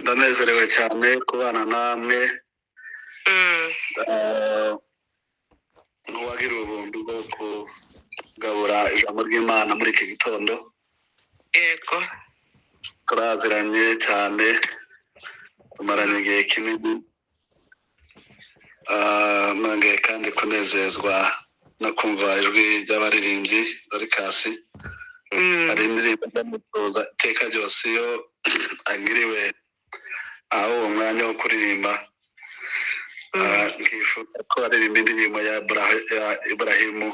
Ndanezerewe cyane kubana namwe. Nk'uwagiriwe ubuntu bwo kugabura ijambo ry'Imana muri iki gitondo. Yego. Turaziranye cyane, tumaranye igihe kinini. Nongeye kandi kunezezwa no kumva ijwi ry'abaririmbyi Dorcas. Hari indirimbo ndamutoza iteka ryose iyo agiriwe aho uwo mwanya wo kuririmba. Nkifuza ko aririmba indirimbo ya Iburahimu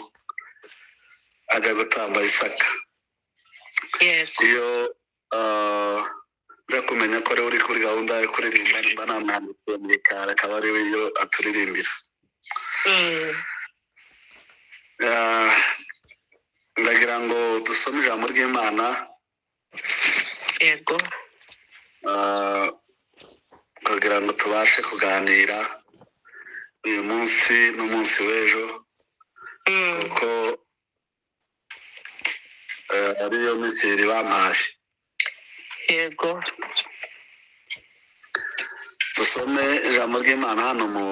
ajya gutamba Isaka. Yego. Iyo nza kumenya ko ariwe uri kuri gahunda yo kuririmba, mba namwandikiye mu gikari akaba ariwe iyo aturirimbira. Ndagira ngo dusome ijambo ry'Imana. Yego. Kugira ngo tubashe kuganira uyu munsi n'umunsi w'ejo, kuko ariyo minsi ibiri bampaye. Yego. Dusome ijambo ry'Imana hano mu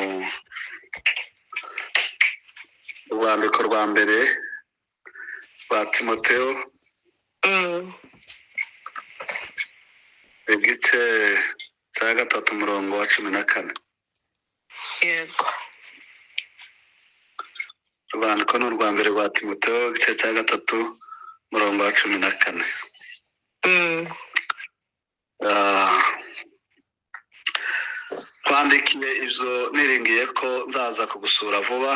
rwandiko rwa mbere rwa Timoteyo, igice cya 3 umurongo wa 14. Yego. Urwandiko ni urwa mbere rwa Timoteyo, igice cya 3 umurongo wa 14. Twandikiye ibyo niringiye ko nzaza kugusura vuba,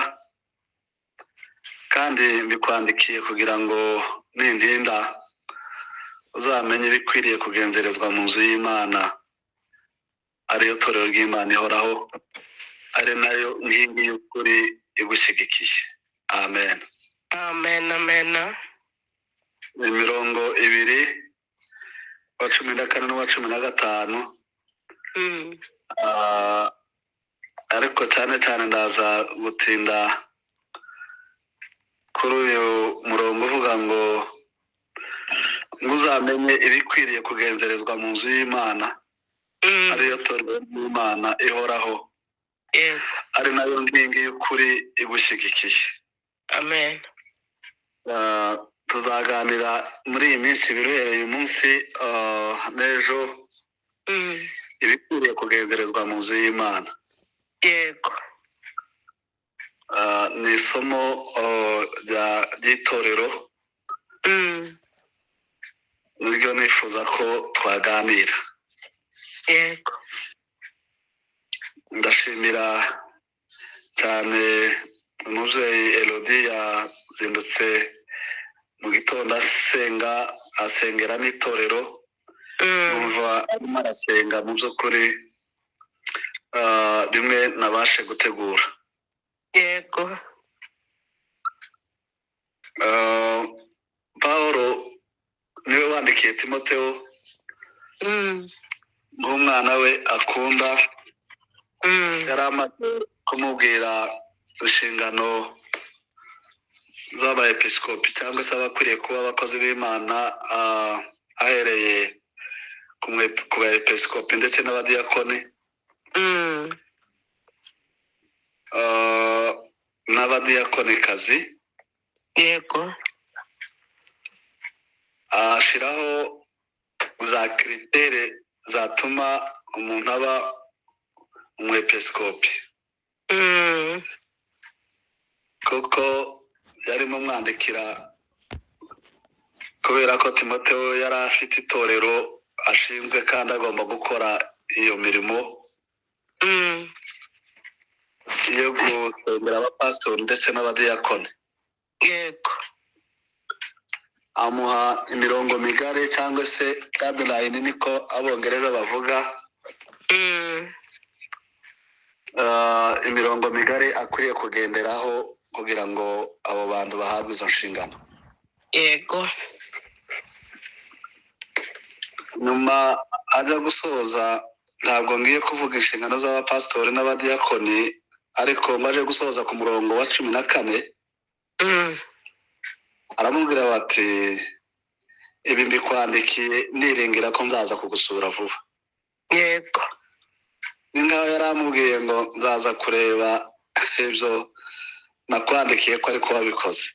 kandi mbikwandikiye kugira ngo nintinda uzamenye ibikwiriye kugenzerezwa mu nzu y'Imana, ariyo torero ry'Imana ihoraho, ari nayo nkingi y'ukuri igushyigikiye. Amen. Amen, amen. Imirongo ibiri, wa 14 n'uwa 15. Ariko cyane cyane ndaza gutinda kuri uyu murongo uvuga ngo uzamenye ibikwiriye kugenzerezwa mu nzu y'Imana, ariyo torero ry'Imana ihoraho, ari nayo nkingi y'ukuri igushyigikiye. Amen. Tuzaganira muri iyi minsi ibiri uhereye uyu munsi n'ejo, ibikwiriye kugenzerezwa mu nzu y'Imana. Yego. Ni isomo ry'itorero. Niryo nifuza ko twaganira. Yego. Ndashimira cyane umubyeyi Elodie yazindutse mu gitondo asenga, asengera n'itorero. Numva arimo arasenga mu by'ukuri, bimwe nabashe gutegura. Yego. Paul niwe wandikiye Timoteyo nk'umwana we akunda. Yari amaze kumubwira inshingano z'abayepiskopi cyangwa se abakwiriye kuba abakozi b'Imana, ahereye ku bayepiskopi ndetse n'abadiyakoni. N'abadiyakonikazi. Yego. Ashyiraho za kiritere zatuma umuntu aba umwepiskopi. Kuko yarimo mwandikira kubera ko Timoteyo yari afite itorero ashinzwe kandi agomba gukora iyo mirimo yo gusengera abapasitori ndetse n'abadiyakoni. Yego. Amuha imirongo migari cyangwa se guideline niko abongereza bavuga. Imirongo migari akwiriye kugenderaho kugira ngo abo bantu bahabwe izo nshingano. Yego. Nyuma ajya gusoza, ntabwo ngiye kuvuga inshingano z'abapasitori n'abadiyakoni, ariko maje gusoza ku murongo wa 14, aramubwira bati ibi mbikwandikiye niringira ko nzaza kugusura vuba. Yego. Ni nkaho yari amubwiye ngo nzaza kureba ibyo nakwandikiye ko ariko wabikoze.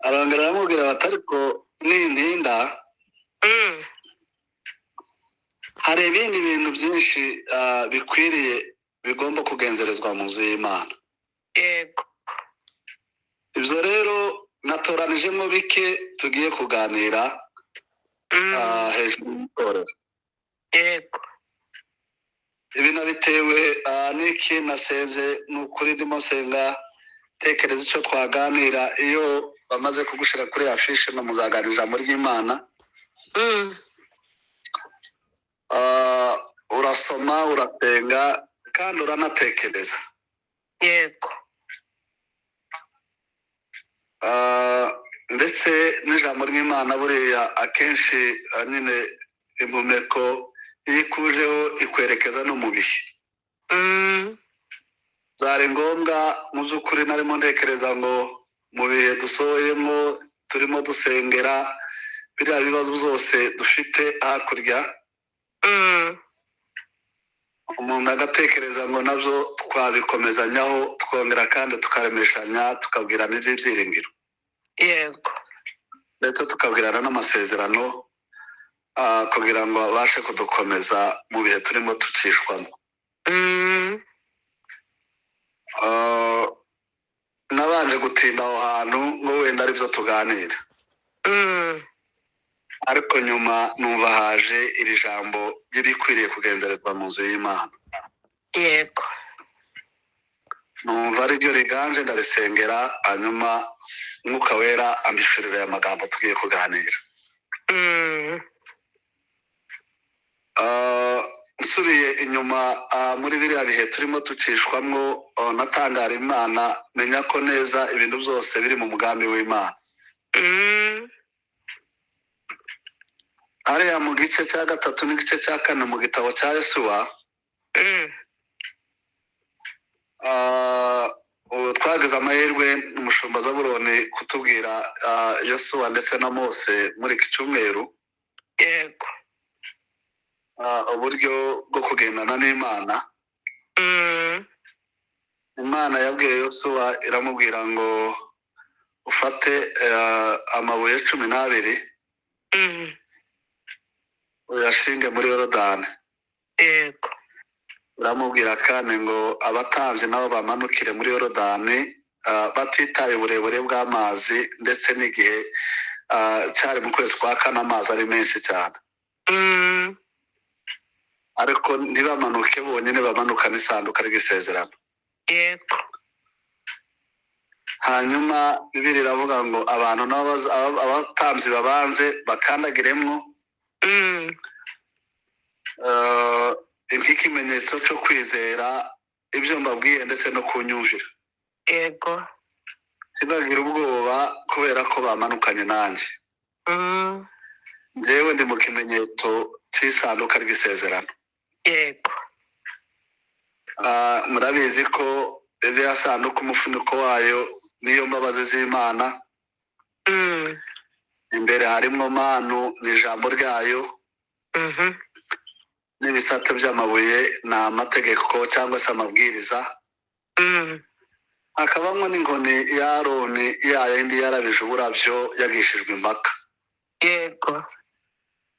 Arongera aramubwira bati ariko nintinda hari ibindi bintu byinshi bikwiriye bigomba kugenzerezwa mu nzu y'Imana. Yego. Ibyo rero natoranijemo bike tugiye kuganira hejuru y'itorero. Yego. Ibi nabitewe n'iki naseze ni ukuri ndimo nsenga tekereza icyo twaganira iyo bamaze kugushira kuri afishe ngo muzaganira ijambo ry'Imana. Urasoma, urasenga kandi uranatekereza. Yego. Ndetse n'ijambo ry'Imana buriya akenshi nyine impumeko iyo ikujeho ikwerekeza no mu bihe. Byari ngombwa mu by'ukuri narimo ntekereza ngo mu bihe dusohoyemo turimo dusengera biriya bibazo byose dufite hakurya, umuntu agatekereza ngo nabyo twabikomezanyaho twongera kandi tukaremeshanya tukabwirana iby'ibyiringiro. Yego. Ndetse tukabwirana n'amasezerano kugira ngo abashe kudukomeza mu bihe turimo tucishwamo. Nabanje gutinda aho hantu ngo wenda aribyo tuganira, ariko nyuma numva haje iri jambo ry'ibikwiriye kugenzerezwa mu nzu y'Imana. Yego. Numva ariryo riganje ndarisengera, hanyuma Umwuka Wera ambishurira aya magambo tugiye kuganira. Nsubiye inyuma muri biriya bihe turimo tucishwamwo, natangara Imana menya ko neza ibintu byose biri mu mugambi w'Imana. Hariya mu gice cya 3 n'igice cya 4 mu gitabo cya Yosuwa, ubu twagize amahirwe umushumba Zaburoni kutubwira Yosuwa ndetse na Mose muri iki cyumweru. Yego. Uburyo bwo kugendana n'Imana. Imana yabwiye Yosuwa iramubwira ngo ufate amabuye 12 uyashinge muri Yorodani. Yego. Iramubwira kandi ngo abatambyi nabo bamanukire muri Yorodani batitaye uburebure bw'amazi ndetse n'igihe cyari mu kwezi kwa 4 amazi ari menshi cyane. Ariko ntibamanuke bonyine, bamanuka n'isanduka ry'isezerano. Yego. Hanyuma Bibiliya iravuga ngo abantu nabo abatambyi babanze bakandagiremwo nk'ikimenyetso cyo kwizera ibyo mbabwiye ndetse no kunyumvira. Yego. Sinagira ubwoba kubera ko bamanukanye nanjye. Njyewe ndi mu kimenyetso cy'isanduka ry'isezerano. Yego. Murabizi ko iriya sanduku umufuniko wayo niyo mbabazi z'Imana. Imbere harimo manu ni ijambo ryayo. N'ibisate by'amabuye ni amategeko cyangwa se amabwiriza. Hakabamo n'inkoni ya Aroni ya yindi yarabije uburabyo yagishijwe impaka. Yego.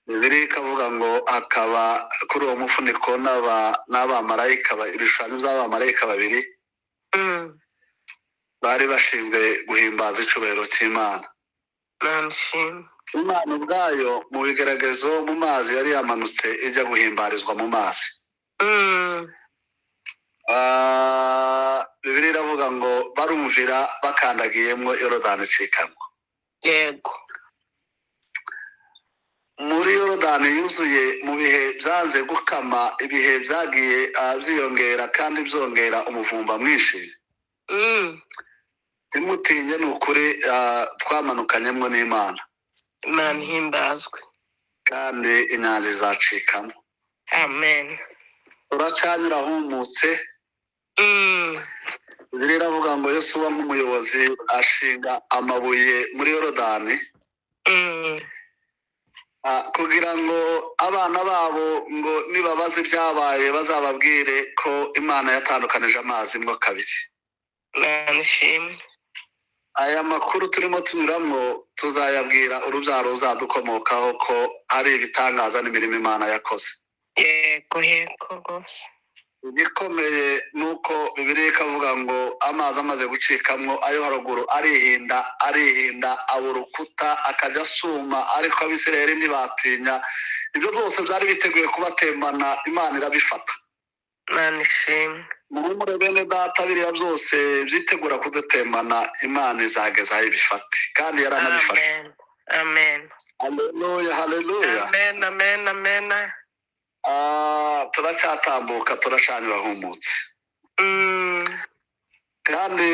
Bibiliya ikavuga ngo hakaba kuri uwo mufuniko n'abamarayika ibishushanyo by'abamarayika babiri bari bashinzwe guhimbaza icyubahiro cy'Imana. Imana ubwayo mu bigeragezo mu mazi yari yamanutse ijya guhimbarizwa mu mazi. Bibiliya iravuga ngo barumvira bakandagiyemo Yorodani icikamwo. Yego. Muri Yorodani yuzuye mu bihe byanze gukama, ibihe byagiye byiyongera kandi byongera umuvumba mwinshi. Ntimutinye, ni ukuri twamanukanyemo n'Imana. Imana ihimbazwe. Kandi inyanja izacikamo. Amen. Uracanyura ahumutse. Bibiliya iravuga ngo Yosuwa nk'umuyobozi ashinga amabuye muri Yorodani. Kugira ngo abana babo ngo nibabaza ibyabaye bazababwire ko Imana yatandukanije amazi mwo kabiri. Imana ishimwe. Aya makuru turimo tunyuramo tuzayabwira urubyaro ruzadukomokaho ko ari ibitangaza n'imirimo Imana yakoze. Yego, yego rwose. Igikomeye ni uko Bibiliya ikavuga ngo amazi amaze gucikamwo ayo haruguru arihinda, arihinda aba urukuta akajya asuma, ariko Abisirayeli ntibatinya. Ibyo byose byari biteguye kubatembana, Imana irabifata. Imana ishimwe. Muhumure bene data, biriya byose byitegura kudutembana, Imana izageza aho ibifate, kandi yaranabifashe. Amen. Amen. Haleluya, haleluya. Amen, amen, amen. Turacyatambuka, turacanyura humutse. Kandi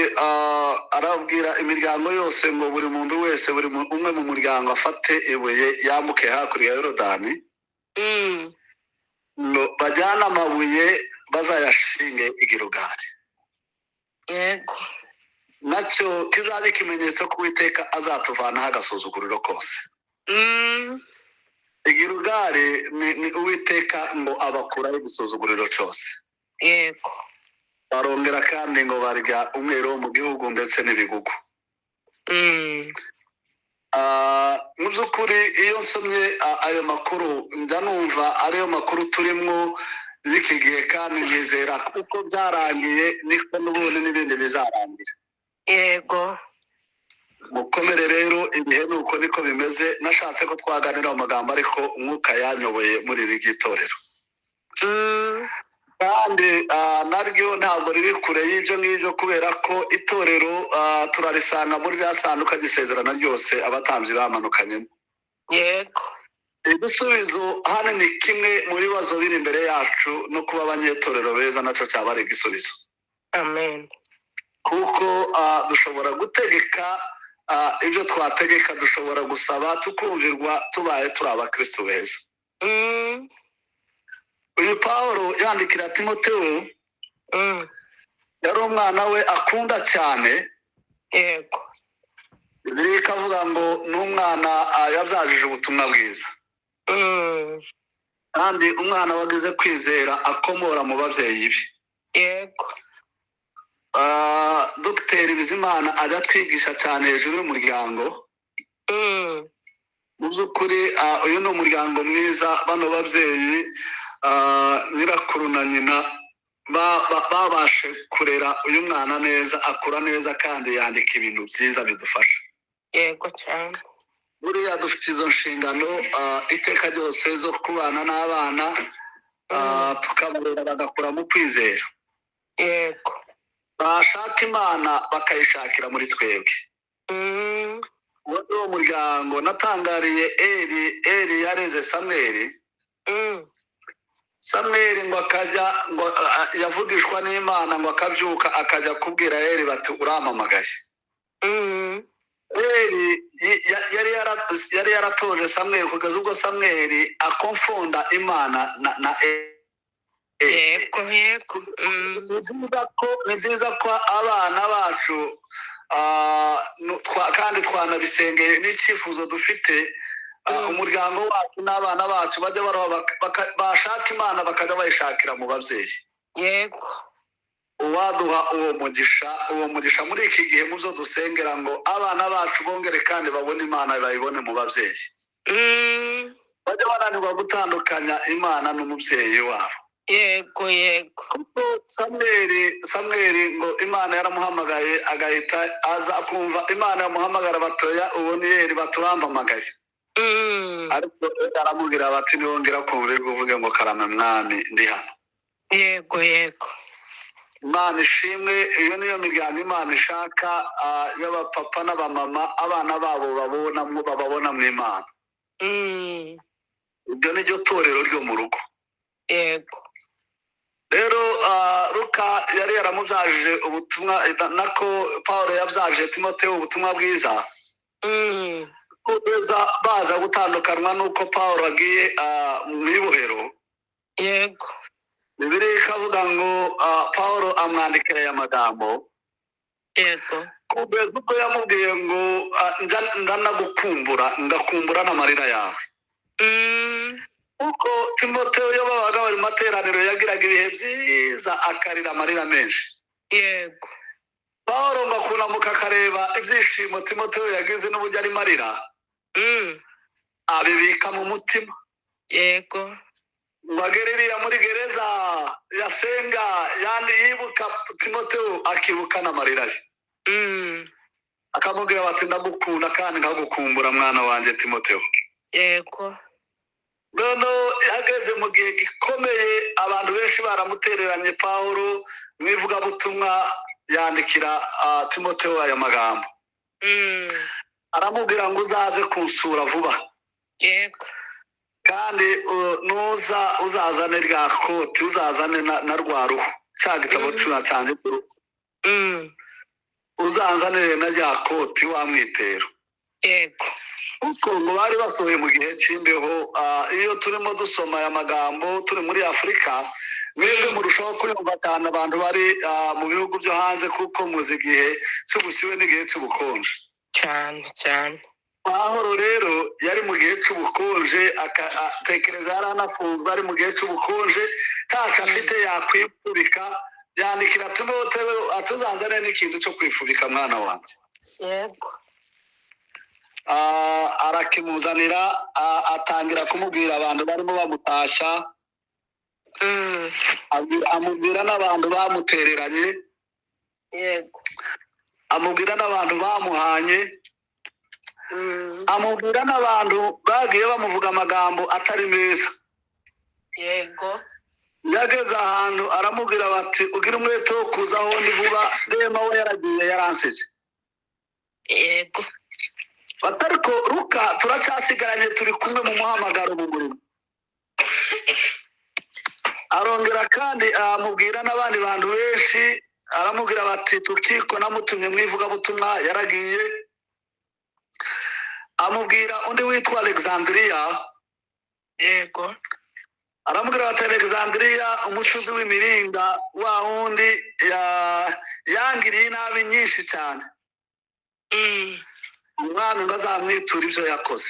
arabwira imiryango yose ngo buri muntu wese, buri umwe mu muryango afate ibuye yambuke hakurya ya Yorodani. Ngo bajyane amabuye bazayashinge i Gilugari. Yego. Nacyo kizaba ikimenyetso ko Uwiteka azatuvanaho agasuzuguriro kose. I Gilugari ni Uwiteka ngo abakuraho igisuzuguriro cyose. Yego. Barongera kandi ngo barya umwero wo mu gihugu ndetse n'ibigugu. Mu by'ukuri iyo nsomye ayo makuru njya numva ariyo makuru turimwo y'iki gihe, kandi nkizera uko byarangiye niko n'ubundi n'ibindi bizarangira. Yego. Mukomere rero, ibihe ni uko niko bimeze. Nashatse ko twaganira mu magambo, ariko umwuka yanyoboye muri iri gitorero. Kandi naryo ntabwo riri kure y'ibyo ngibyo, kubera ko itorero turarisanga muri rya sanduka ry'isezerano ryose abatambyi bamanukanyemo. Yego. Igisubizo hano ni kimwe mu bibazo biri imbere yacu, no kuba abanyetorero beza nacyo cyaba ari igisubizo. Amen. Kuko dushobora gutegeka ibyo twategeka, dushobora gusaba tukumvirwa tubaye turi abakristo beza. Uyu Pawulo yandikira Timoteyo, yari umwana we akunda cyane. Yego. Bibiliya ikavuga ngo ni umwana yabyajije ubutumwa bwiza. Kandi umwana wagize kwizera akomora mu babyeyi be. Yego. Dogiteri Bizimana ajya atwigisha cyane hejuru y'umuryango. Mu by'ukuri uyu ni umuryango mwiza, bano babyeyi nyirakuru na nyina babashe kurera uyu mwana neza, akura neza kandi yandika ibintu byiza bidufasha. Yego cyane. Buriya dufite izo nshingano iteka ryose zo kubana n'abana, tukabarera bagakura mu kwizera. Yego. Bashaka Imana bakayishakira muri twebwe. Uwo ni wo muryango natangariye. Eli yareze Samweli. Samweli ngo akajya ngo yavugishwa n'Imana, ngo akabyuka akajya kubwira Eli bati urampamagaye. Eli yari yaratoje Samweli kugeza ubwo Samweli akonfonda Imana na Eli. Yego, yego. Ni byiza ko abana bacu kandi twanabisengeye n'icyifuzo dufite, umuryango wacu n'abana bacu bajya baroha bashaka Imana bakajya bayishakira mu babyeyi. Yego. Uwaduha uwo mugisha, uwo mugisha muri iki gihe mu byo dusengera ngo abana bacu bongere kandi babone Imana, bayibone mu babyeyi. Bajya bananirwa gutandukanya Imana n'umubyeyi wabo. Yego, yego. Kuko Samweli ngo Imana yaramuhamagaye agahita aza akumva Imana yamuhamagara batoya, uwo ni Eli baturampamagaye. Ariko aramubwira bati niwongera kumva ijwi uvuge ngo karame mwami ndi hano. Yego, yego. Imana ishimwe, iyo niyo miryango Imana ishaka, y'abapapa n'abamama, abana babo bababona mu Imana. Ibyo ni ryo torero ryo mu rugo. Yego. Rero Luka yari yaramubyaje ubutumwa, nako Paulo yabyaje Timoteyo ubutumwa bwiza. Kugeza baza gutandukanwa nuko Paulo agiye mu ibohero. Yego. Bibiliya ikavuga ngo Paulo amwandikira aya magambo. Yego. Kugeza ubwo yamubwiye ngo ndanagukumbura, ngakumbura n'amarira yawe. Kuko Timoteyo iyo babaga bari mu materaniro yagiraga ibihe byiza, akarira amarira menshi. Yego. Pawulo ngo akunamuka akareba ibyishimo Timoteyo yagize n'uburyo arimo arira, abibika mu mutima. Yego. Ngo agere iriya muri gereza yasenga, yandi yibuka Timoteyo akibuka n'amarira ye. Akamubwira bati ndagukunda kandi nkagukumbura mwana wanjye Timoteyo. Yego. Noneho yageze mu gihe gikomeye, abantu benshi baramutereranye. Pawulo mu ivugabutumwa yandikira Timoteyo aya magambo. Aramubwira ngo uzaze kunsura vuba. Yego. Kandi nuza uzazane rya koti, uzazane na rwa ruhu, cya gitabo cyanjye, uzanzanire na rya koti wa mwitero. Yego. Kuko ngo bari basohoye mu gihe cy'imbeho. Iyo turimo dusoma aya magambo turi muri Afurika, mwebwe murushaho kuyumva cyane abantu bari mu bihugu byo hanze, kuko muzi igihe cy'ubushyuhe n'igihe cy'ubukonje. Cyane cyane. Pawulo rero yari mu gihe cy'ubukonje, atekereza yari anafunzwe, ari mu gihe cy'ubukonje, ntacyo afite yakwifubika. Yandikira Timoteyo atuzanzane n'ikintu cyo kwifubika mwana wanjye. Yego. Arakimuzanira, atangira kumubwira abantu barimo bamutashya, amubwira n'abantu bamutereranye. Yego. Amubwira n'abantu bamuhanye, amubwira n'abantu bagiye bamuvuga amagambo atari meza. Yego. Yageze ahantu aramubwira bati ugira umwete wo kuza aho ndi vuba, Dema we yaragiye yaransize. Yego. Ariko Luka turacyasigaranye, turi kumwe mu muhamagaro mu murimo. Arongera kandi amubwira n'abandi bantu benshi, aramubwira bati Tukiko namutumye mu ivugabutumwa yaragiye. Amubwira undi witwa Alexandria. Yego. Aramubwira bati Alexandria umucuzi w'imiringa wa wundi yangiriye inabi nyinshi cyane. Umwami ngo azamwiture ibyo yakoze.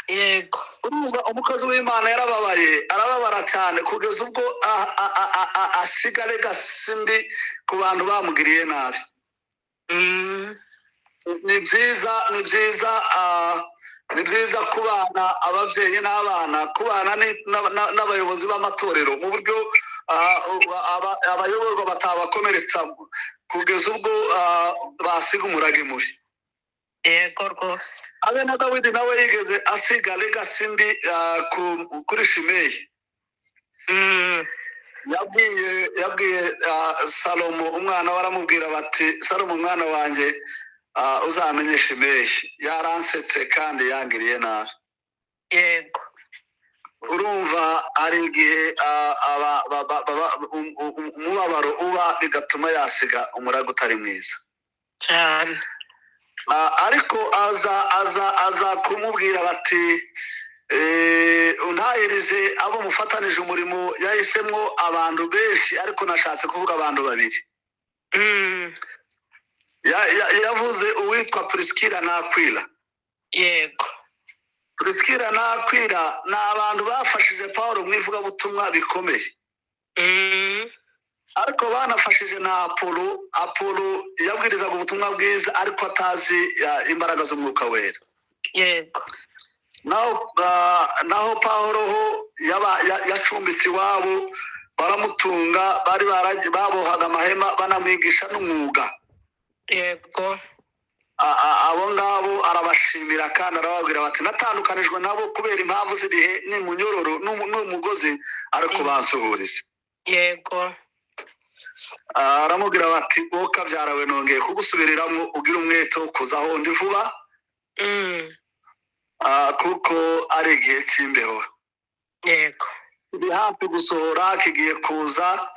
Yego. Urumva umukozi w'Imana yarababaye, arababara cyane kugeza ubwo asiga legacy mbi ku bantu bamugiriye nabi. Ni byiza, ni byiza, ni byiza kubana ababyeyi n'abana, kubana n'abayobozi b'amatorero mu buryo abayoborwa batabakomeretsa kugeza ubwo basiga umurage mubi. Yego rwose. Abe na Dawidi nawe yigeze asiga legacy mbi kuri Shimeyi. Yabwiye Salomo umwana we, aramubwira bati Salomo umwana wanjye, uzamenye Shimeyi yaransetse kandi yangiriye nabi. Yego. Urumva hari igihe umubabaro uba bigatuma yasiga umurage utari mwiza cyane. Ariko aza kumubwira bati untahirize abo mufatanije umurimo. Yahisemo abantu benshi, ariko nashatse kuvuga abantu babiri. Yavuze uwitwa Priskila na Akwila. Yego. Priskila na Akwila ni abantu bafashije Pawulo mu ivugabutumwa bikomeye. Ariko banafashije na Apolo. Apolo yabwirizaga ubutumwa bwiza ariko atazi imbaraga z'umwuka wera. Yego. Naho Pawulo ho yacumbitse iwabo, baramutunga, bari babohaga amahema, banamwigisha n'umwuga. Yego. Abo ngabo arabashimira kandi arababwira bati natandukanijwe nabo kubera impamvu z'ibihe n'umunyororo n'umugozi, ariko bansuhuriza. Yego. Aramubwira bati wowe kabyarawe nongeye kugusubiriramo, ugira umwete wo kuza aho ndi vuba, kuko ari igihe cy'imbeho. Yego. Kiri hafi gusohora, kigiye kuza,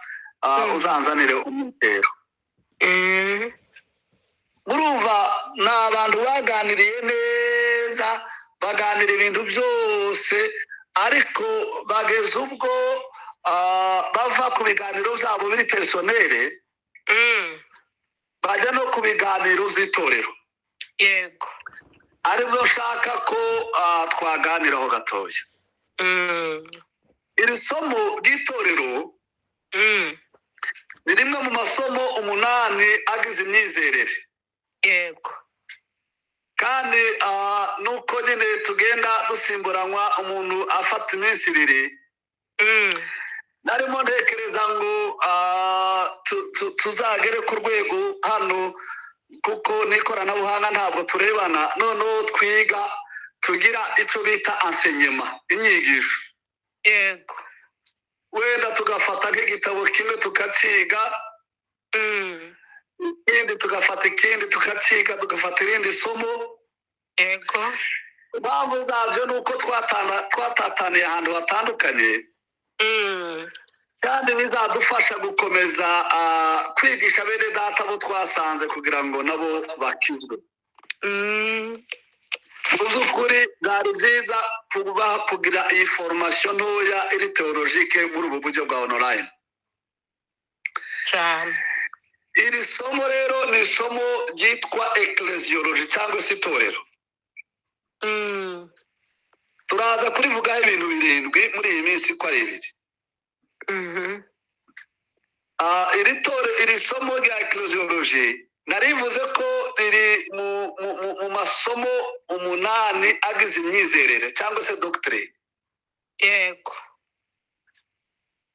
uzanzanire umwitero. Murumva ni abantu baganiriye neza, baganira ibintu byose, ariko bageze ubwo bava ku biganiro byabo biri personnel, bajya no ku biganiro by'itorero. Yego. Aribyo nshaka ko twaganiraho gatoya. Iri somo ry'itorero ni rimwe mu masomo 8 agize imyizerere. Yego. Kandi nuko nyine tugenda dusimburanwa, umuntu afata iminsi 2. Narimo ntekereza ngo tuzagere ku rwego hano, kuko n'ikoranabuhanga ntabwo turebana, noneho twiga tugira icyo bita enseignement, inyigisho. Yego. Wenda tugafata nk'igitabo kimwe tukaciga, ikindi tugafata ikindi tukaciga, tugafata irindi somo. Yego. Impamvu zabyo ni uko twatataniye ahantu hatandukanye. Kandi bizadufasha gukomeza kwigisha bene data bo twasanze kugira ngo nabo bakizwe. Mu by'ukuri byari byiza kuba kugira iyi formation ntoya iri théologique muri ubu buryo bwa online. Cyane. Iri somo rero ni isomo ryitwa ecclesiology cyangwa se itorero. Turaza kurivugaho ibintu 7 muri iyi minsi ko ari 2. Iri somo rya ecclesiology narivuze ko riri mu masomo 8 agize imyizerere cyangwa se doctrine. Yego.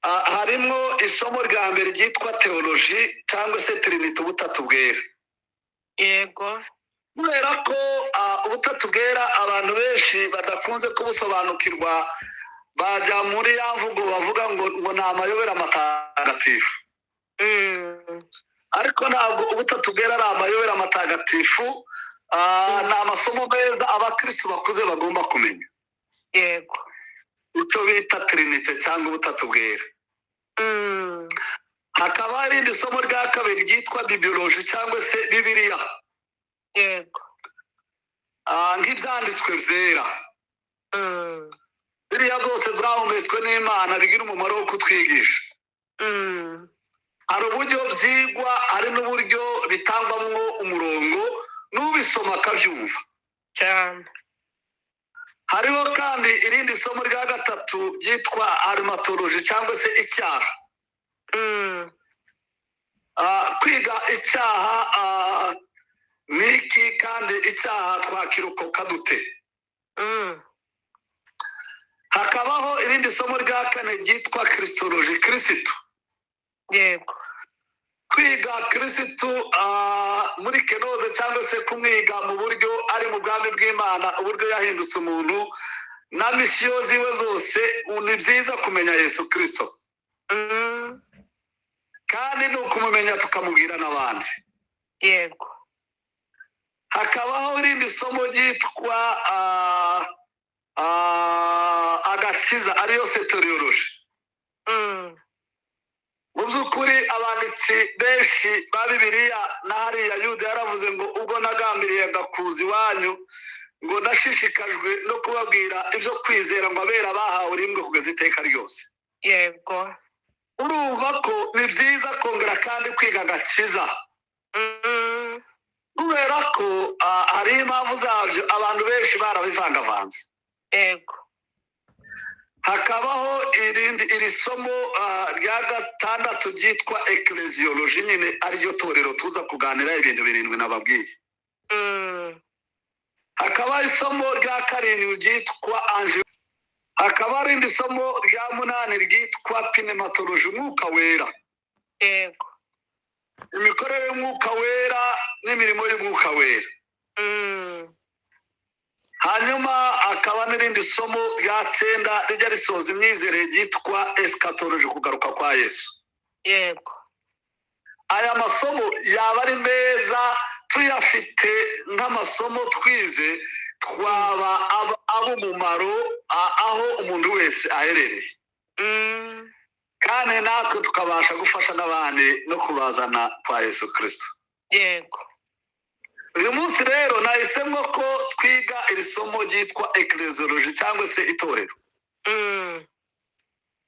Harimo isomo rya mbere ryitwa theology cyangwa se Trinity, ubutatu bwera. Yego. Kubera ko ubutatu bwera abantu benshi badakunze kubusobanukirwa, bajya muri ya mvugo bavuga ngo ni amayobera matagatifu. Ariko ntabwo ubutatu bwera ari amayobera matagatifu, ni amasomo meza abakristo bakuze bagomba kumenya. Yego. Icyo bita Trinity cyangwa ubutatu bwera. Hakaba hari irindi somo rya kabiri ryitwa bibliology cyangwa se Bibiliya. Yego. Nk'ibyanditswe byera. Biriya byose byahumetswe n'Imana bigira umumaro wo kutwigisha. Hari uburyo byigwa, hari n'uburyo bitangwamwo umurongo n'ubisoma akabyumva. Cyane. Hariho kandi irindi somo rya gatatu ryitwa hamartiology cyangwa se icyaha. Kwiga icyaha ni iki, kandi icyaha twakirokoka dute? Hakabaho irindi somo rya kane ryitwa Christology, Kristo. Yego. Kwiga Kristo muri kenoze cyangwa se kumwiga mu buryo ari mu bwami bw'Imana, uburyo yahindutse umuntu na misiyo ziwe zose, ni byiza kumenya Yesu Kristo. Kandi ni ukumumenya tukamubwira n'abandi. Yego. Hakabaho irindi somo ryitwa agakiza, ariyo soteriology. Mu by'ukuri abanditsi benshi ba Bibiliya na hariya Yuda yaravuze ngo ubwo nagambiriye gakuza iwanyu, ngo nashishikajwe no kubabwira ibyo kwizera ngo abera bahawe rimwe kugeza iteka ryose. Yego. Urumva ko ni byiza kongera kandi kwiga agakiza. Kubera ko hari impamvu zabyo abantu benshi barabivangavanze. Yego. Hakabaho iri somo rya gatandatu ryitwa ecclesiology, nyine ariryo torero tuza kuganira ibintu 7 nababwiye. Hakaba isomo rya karindwi ryitwa ange, hakaba irindi somo rya 8 ryitwa pneumatology, umwuka wera. Yego. Imikorere y'umwuka wera n'imirimo y'umwuka wera. Hanyuma akaba n'irindi somo rya 9 rijya risoza imyizerere ryitwa eschatology, kugaruka kwa Yesu. Yego. Aya masomo yaba ari meza tuyafite nk'amasomo twize, twaba ab'umumaro aho umuntu wese aherereye. Kandi natwe tukabasha gufasha n'abandi no kubazana kwa Yesu Kristo. Yego. Uyu munsi rero nahisemo ko twiga iri somo ryitwa ecclesiology cyangwa se itorero.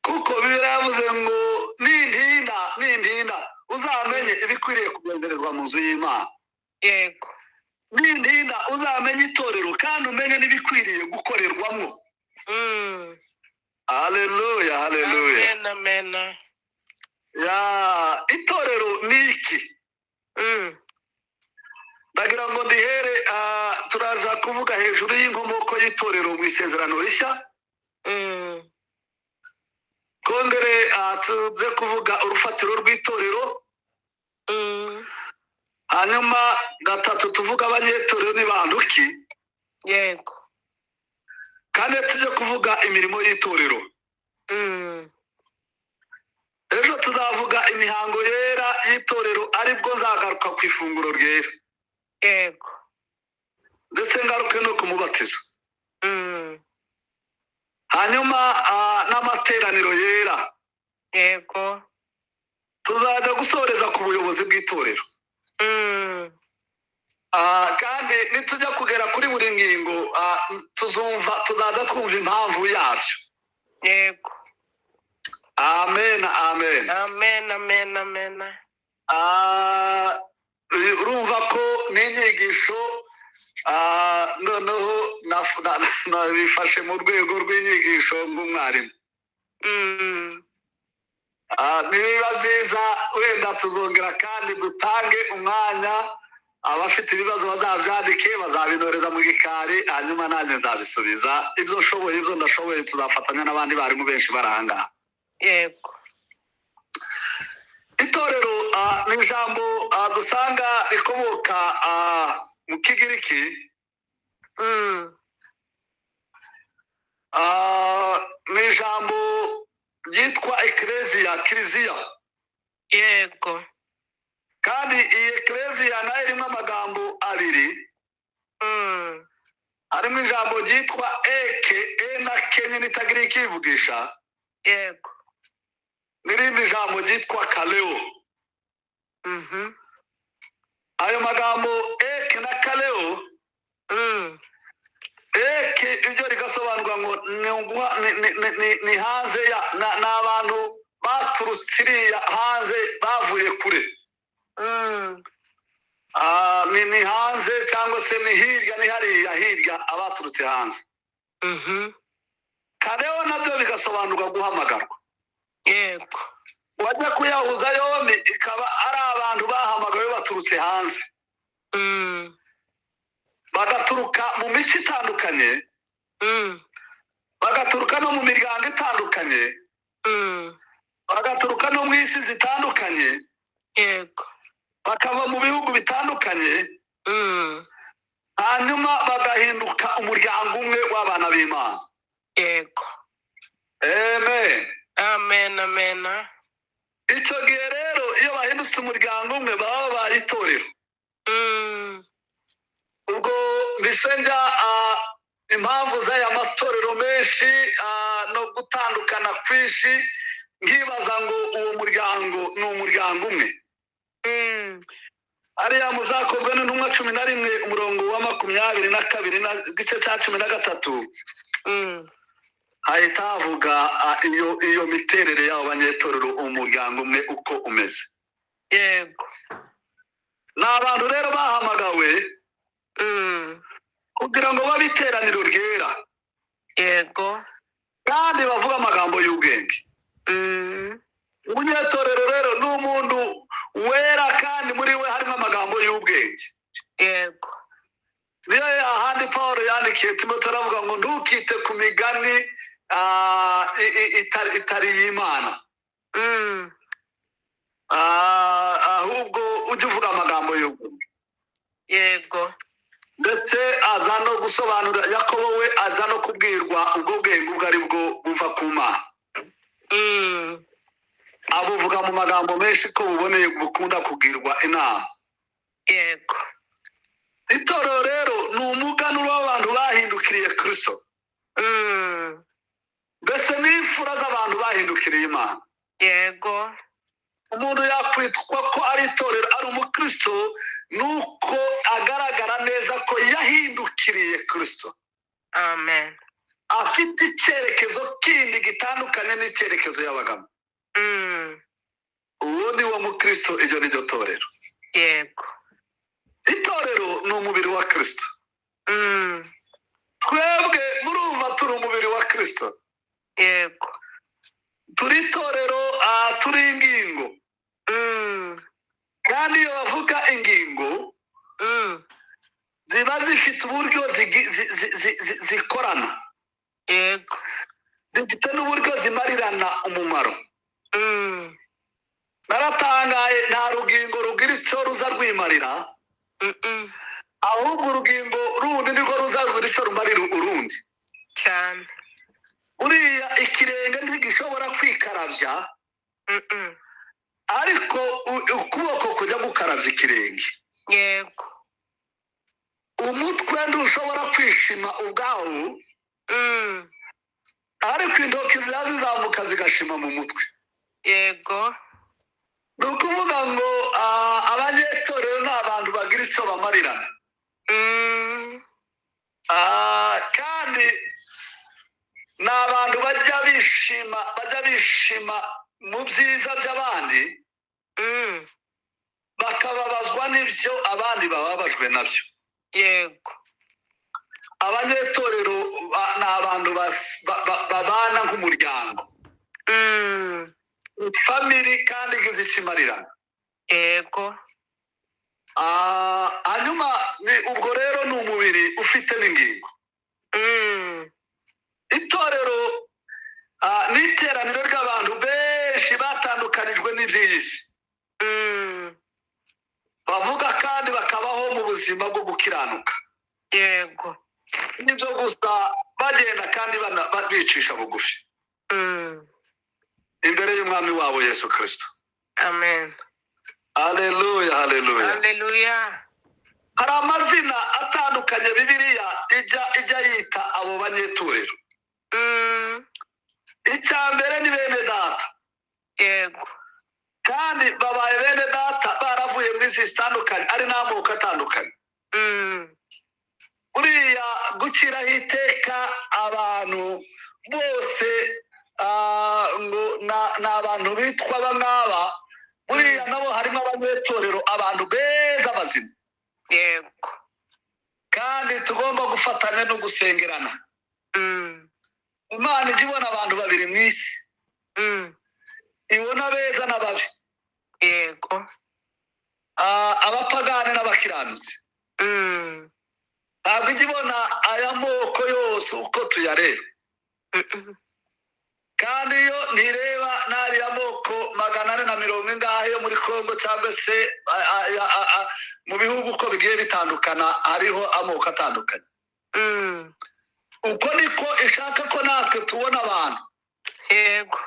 Kuko Bibiliya yavuze ngo nintinda uzamenye ibikwiriye kugenderezwa mu nzu y'Imana. Yego. Nindinda uzamenye itorero kandi umenye n'ibikwiriye gukorerwamo. Haleluya, haleluya. Amen, amen. Ya, itorero ni iki? Ndagira ngo ndihere, turaza kuvuga hejuru y'inkomoko y'itorero mu isezerano rishya. Twongere tuze kuvuga urufatiro rw'itorero. Hanyuma gatatu tuvuga abanyetorero ni bantu ki. Yego. Kandi tujye kuvuga imirimo y'itorero. Ejo tuzavuga imihango yera y'itorero, aribwo nzagaruka ku ifunguro ryera. Yego. Ndetse ngaruke no ku mubatizo. Hanyuma n'amateraniro yera. Yego. Tuzajya gusoreza ku buyobozi bw'itorero. Kandi nitujya kugera kuri buri ngingo, tuzumva, tuzajya twumva impamvu yabyo. Yego. Amen, amen. Amen, amen, amen. Urumva ko n'inyigisho, noneho nabifashe mu rwego rw'inyigisho nk'umwarimu. Nibiba byiza wenda tuzongera kandi dutange umwanya, abafite ibibazo bazabyandike, bazabinoreza mu gikari, hanyuma nanjye nzabisubiza ibyo nshoboye, ibyo ndashoboye. Tuzafatanya n'abandi barimu benshi bari aha ngaha. Yego. Itorero ni ijambo dusanga rikomoka mu Kigiriki. Ni ijambo ryitwa ekereziya, kiliziya. Yego. Kandi iyi ekereziya nayo irimo amagambo abiri. Harimo ijambo ryitwa eke, e na ke nyine itagira ikivugisha. Yego. N'irindi jambo ryitwa kaleo. Ayo magambo eke na kaleo, eke ibyo rigasobanurwa ngo ni ni hanze ya ni abantu baturutse iriya hanze, bavuye kure. Ni hanze cyangwa se ni hirya, ni hariya hirya, abaturutse hanze. Kaleo nabyo bigasobanurwa guhamagarwa. Yego. Wajya kuyahuza yombi, ikaba ari abantu bahamagawe baturutse hanze, bagaturuka mu mico itandukanye, bagaturuka no mu miryango itandukanye, bagaturuka no mu isi zitandukanye, Yego. bakava mu bihugu bitandukanye, hanyuma bagahinduka umuryango umwe w'abana b'Imana. Yego. Amen. Amen, amen. Icyo gihe rero iyo bahindutse umuryango umwe, baba babaye itorero. Ubwo mbese njya impamvu z'aya matorero menshi no gutandukana kwinshi, nkibaza ngo uwo muryango ni umuryango umwe? Ariya mu Byakozwe n'Intumwa 11, umurongo wa 22 na gice cya 13, hahita havuga iyo miterere y'abo banyetorero, umuryango umwe uko umeze. Yego. Ni abantu rero bahamagawe kugira ngo babe iteraniro ryera, Yego. kandi bavuga amagambo y'ubwenge. Umunyetorero rero ni umuntu wera kandi muri we harimo amagambo y'ubwenge. Yego. Niyo ahandi Paul yandikiye Timote aravuga ngo ntukite ku migani itari iy'Imana, ahubwo ujye uvuga amagambo y'ubwenge. Yego. Ndetse aza no gusobanura, Yakobo we aza no kubwirwa ubwo bwenge ubwo ari bwo buva ku Mana. Abuvuga mu magambo menshi ko buboneye, bukunda kugirwa inama. Yego. Itorero rero ni umuganura w'abantu bahindukiriye Kristo, mbese ni imfura z'abantu bahindukiriye Imana. Yego. Umuntu yakwitwa ko ari itorero, ari umukristo, nuko agaragara neza ko yahindukiriye Kristo, Amen. afite icyerekezo kindi gitandukanye n'icyerekezo y'abagamo. Uwo ni wo mukristo, iryo ni ryo torero. Yego. Itorero ni umubiri wa Kristo. Twebwe murumva turi umubiri wa Kristo. Yego. Turi itorero, turi ingingo. Kandi iyo bavuga ingingo ziba zifite uburyo zikorana. Yego. Zifite n'uburyo zimarirana umumaro. Naratangaye, nta rugingo rugira icyo ruza rwimarira, ahubwo urugingo rundi nirwo ruza rugira icyo rumarira urundi. Cyane. Uriya ikirenge ntigishobora kwikarabya, ariko ukuboko kujya gukarabya ikirenge. Yego. Umutwe ntushobora kwishima ubwawo, ariko intoki ziba zizamuka zigashima mu mutwe. Yego. Ni ukuvuga ngo abanyetorero ni abantu bagira icyo bamarirana. Kandi ni abantu bajya bishima mu byiza by'abandi, bakababazwa n'ibyo abandi bababajwe nabyo. Yego. Abanyetorero ni abantu babana nk'umuryango, family, kandi igize ikimarirana. Yego. Hanyuma ubwo rero ni umubiri ufite n'ingingo. Itorero ni iteraniro ry'abantu benshi batandukanijwe n'iby'isi, bavuga kandi bakabaho mu buzima bwo gukiranuka. Yego. Nibyo gusa, bagenda kandi bicisha bugufi imbere y'umwami wabo Yesu Kristo. Amen. Haleluya, haleluya. Haleluya. Hari amazina atandukanye Bibiliya ijya yita abo banyetorero. Icya mbere ni bene data. Yego. Kandi babaye bene data baravuye mu isi zitandukanye, ari n'amoko atandukanye. Uriya guciraho iteka abantu bose, ngo ni abantu bitwa abangaba, buriya nabo harimo abanyetorero, abantu beza bazima. Yego. Kandi tugomba gufatanya no gusengerana. Imana ijya ibona abantu babiri mu isi, ibona beza n'ababi. Yego. Abapagani n'abakiranutsi. Ntabwo ijya ibona aya moko yose uko tuyareba. Kandi iyo ntireba n'ariya moko 440 yo muri Kongo, cyangwa se mu bihugu uko bigiye bitandukana, hariho amoko atandukanye. Uko niko ishaka ko natwe tubona abantu. Yego.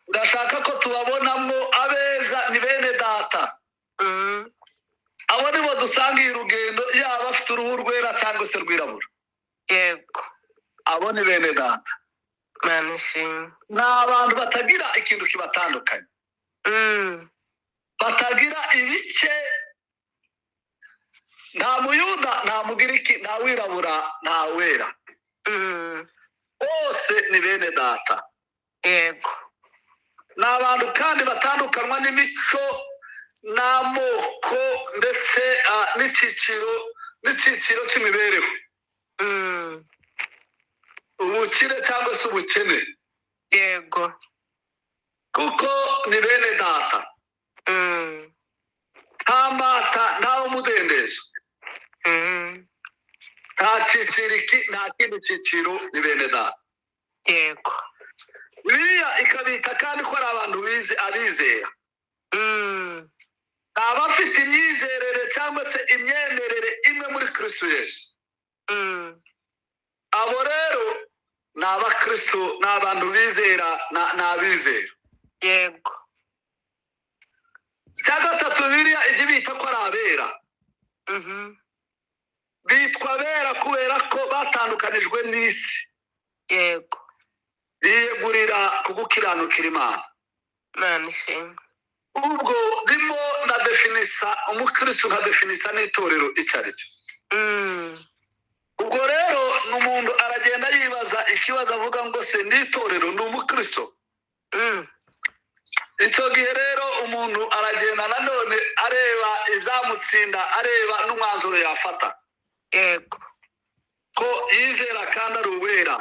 Ndashaka ko tubabonamo abeza, ni bene data. Abo nibo dusanga iyi rugendo, yaba afite uruhu rwera cyangwa se rwirabura. Yego. Abo ni bene data. Ni abantu batagira ikintu kibatandukanye, batagira ibice, nta muyuda, nta mugiriki, nta wirabura, nta wera, bose ni bene data. Yego. Ni abantu kandi batandukanwa n'imico n'amoko ndetse n'icyiciro cy'imibereho, ubukire cyangwa se ubukene. Yego. Kuko ni bene data. Nta mbata, nta umudendezo, nta cyiciro iki, nta kindi cyiciro, ni bene data. Yego. Bibiliya ikabita kandi ko ari abantu bize, abizera, ni abafite imyizerere cyangwa se imyemerere imwe muri Kristo Yesu. Abo rero ni abakristo, ni abantu bizera, ni abizera. Yego. Icya gatatu, Bibiliya ijya ibita ko ari abera. Bitwa abera kubera ko batandukanijwe n'isi. Yego. Biyegurira ku gukiranukira Imana. Imana ishimwe. Ubwo ndimo ndadefinisa umukristo, nkadefinisa n'itorero icyo ari cyo. Ubwo rero ni umuntu aragenda yibaza ikibazo, avuga ngo se n'itorero ni umukristo? Icyo gihe rero umuntu aragenda nanone areba ibyamutsinda, areba n'umwanzuro yafata. Yego. Ko yizera kandi ari uwera.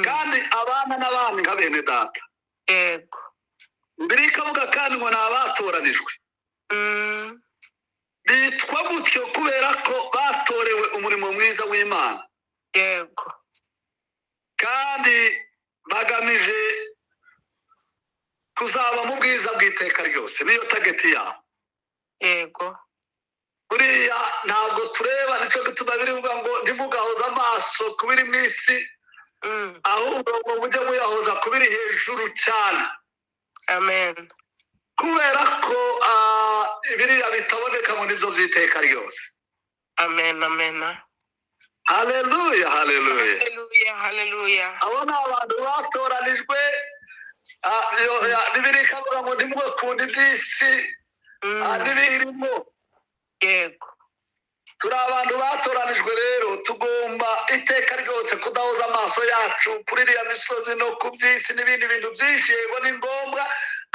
Kandi abana n'abandi nka bene data. Yego. Mbere ikavuga kandi ngo ni abatoranijwe. Bitwa gutyo kubera ko batorewe umurimo mwiza w'Imana. Yego. Kandi bagamije kuzaba mu bwiza bw'iteka ryose, niyo tageti yabo. Yego. Buriya ntabwo tureba, nicyo gituma birivuga ngo ntimugahoze amaso ku biri mu isi, ahubwo ngo mujye muyahoza ku biri hejuru cyane. Amen. Kubera ko biriya bitaboneka ngo nibyo by'iteka ryose. Amen, amen. Haleluya, haleluya. Haleluya, haleluya. Abo ni abantu batoranijwe. Bibiliya ikavuga ngo ntimugakunde iby'isi, n'ibirimo. Yego. Turi abantu batoranijwe rero, tugomba iteka ryose kudahoza amaso yacu kuri iriya misozi no ku by'isi n'ibindi bintu byinshi. Yego ni ngombwa,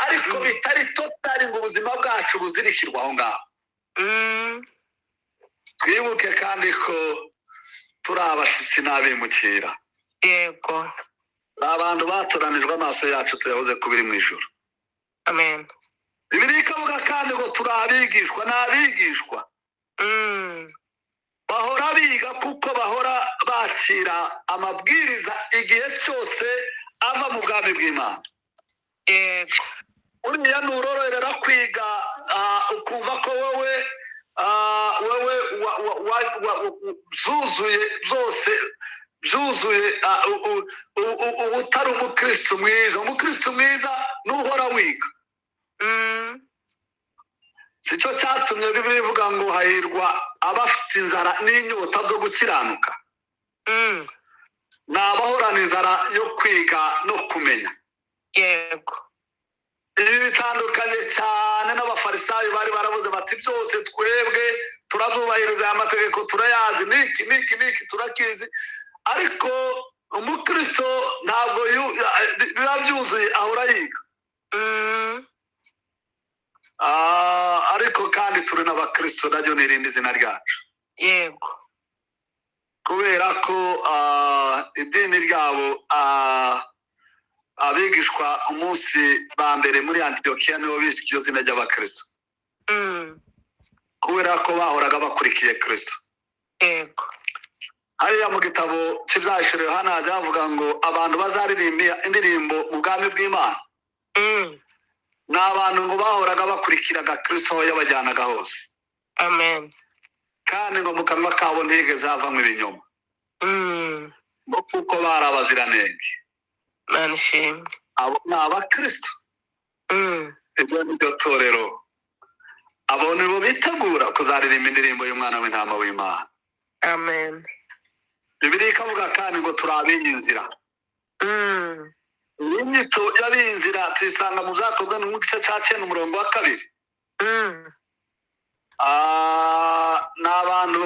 ariko bitari totari ngo ubuzima bwacu buzirikirwe aho ngaho. Twibuke kandi ko turi abashyitsi n'abimukira. Yego. Abantu batoranijwe, amaso yacu tuyahoze ku biri mu ijuru. Amen. Bibiliya ikavuga kandi ngo turi abigishwa, ni abigishwa. Bahora biga kuko bahora bakira amabwiriza igihe cyose ava mu bwami bw'Imana. Yego. Uriya nurororera kwiga, ukumva ko wowe byuzuye byose, byuzuye, utari umukristo mwiza. Umukristo mwiza nuhora wiga. Sicyo cyatumye Bibiliya ivuga ngo hahirwa abafite inzara n'inyota byo gukiranuka. Ni abahorana inzara yo kwiga no kumenya. Yego. Ibi bitandukanye cyane n'abafarisayo bari baravuze bati byose twebwe turabyubahiriza, aya mategeko turayazi, niki niki niki turakizi. Ariko umukristo ntabwo biba byuzuye, ahora yiga. Ariko kandi turi n'abakristo, naryo ni irindi zina ryacu. Yego. Kubera ko idini ryabo, abigishwa umunsi ba mbere muri Antiyokiya nibo biswe iryo zina ry'abakristo. Kubera ko bahoraga bakurikiye Kristo. Yego. Hariya mu gitabo cy'ibyahishuriwe Yohana hajya havuga ngo abantu bazaririmba indirimbo mu bwami bw'Imana. Ni abantu ngo bahoraga bakurikiraga Kristo aho yabajyanaga hose. Amen. Kandi ngo mu kanwa kabo ntihigeze havamo ibinyoma. Ngo kuko bari abaziranenge. Imana ishimwe. Abo ni abakristo. Ibyo ni byo torero. Abo nibo bitegura kuzaririmba indirimbo y'umwana w'intama w'Imana. Amen. Bibiliya ikavuga kandi ngo turi ab'inzira. Inyito y'ab'inzira tuyisanga mu byakozwe mu gice cya 9 umurongo wa 2. Ni abantu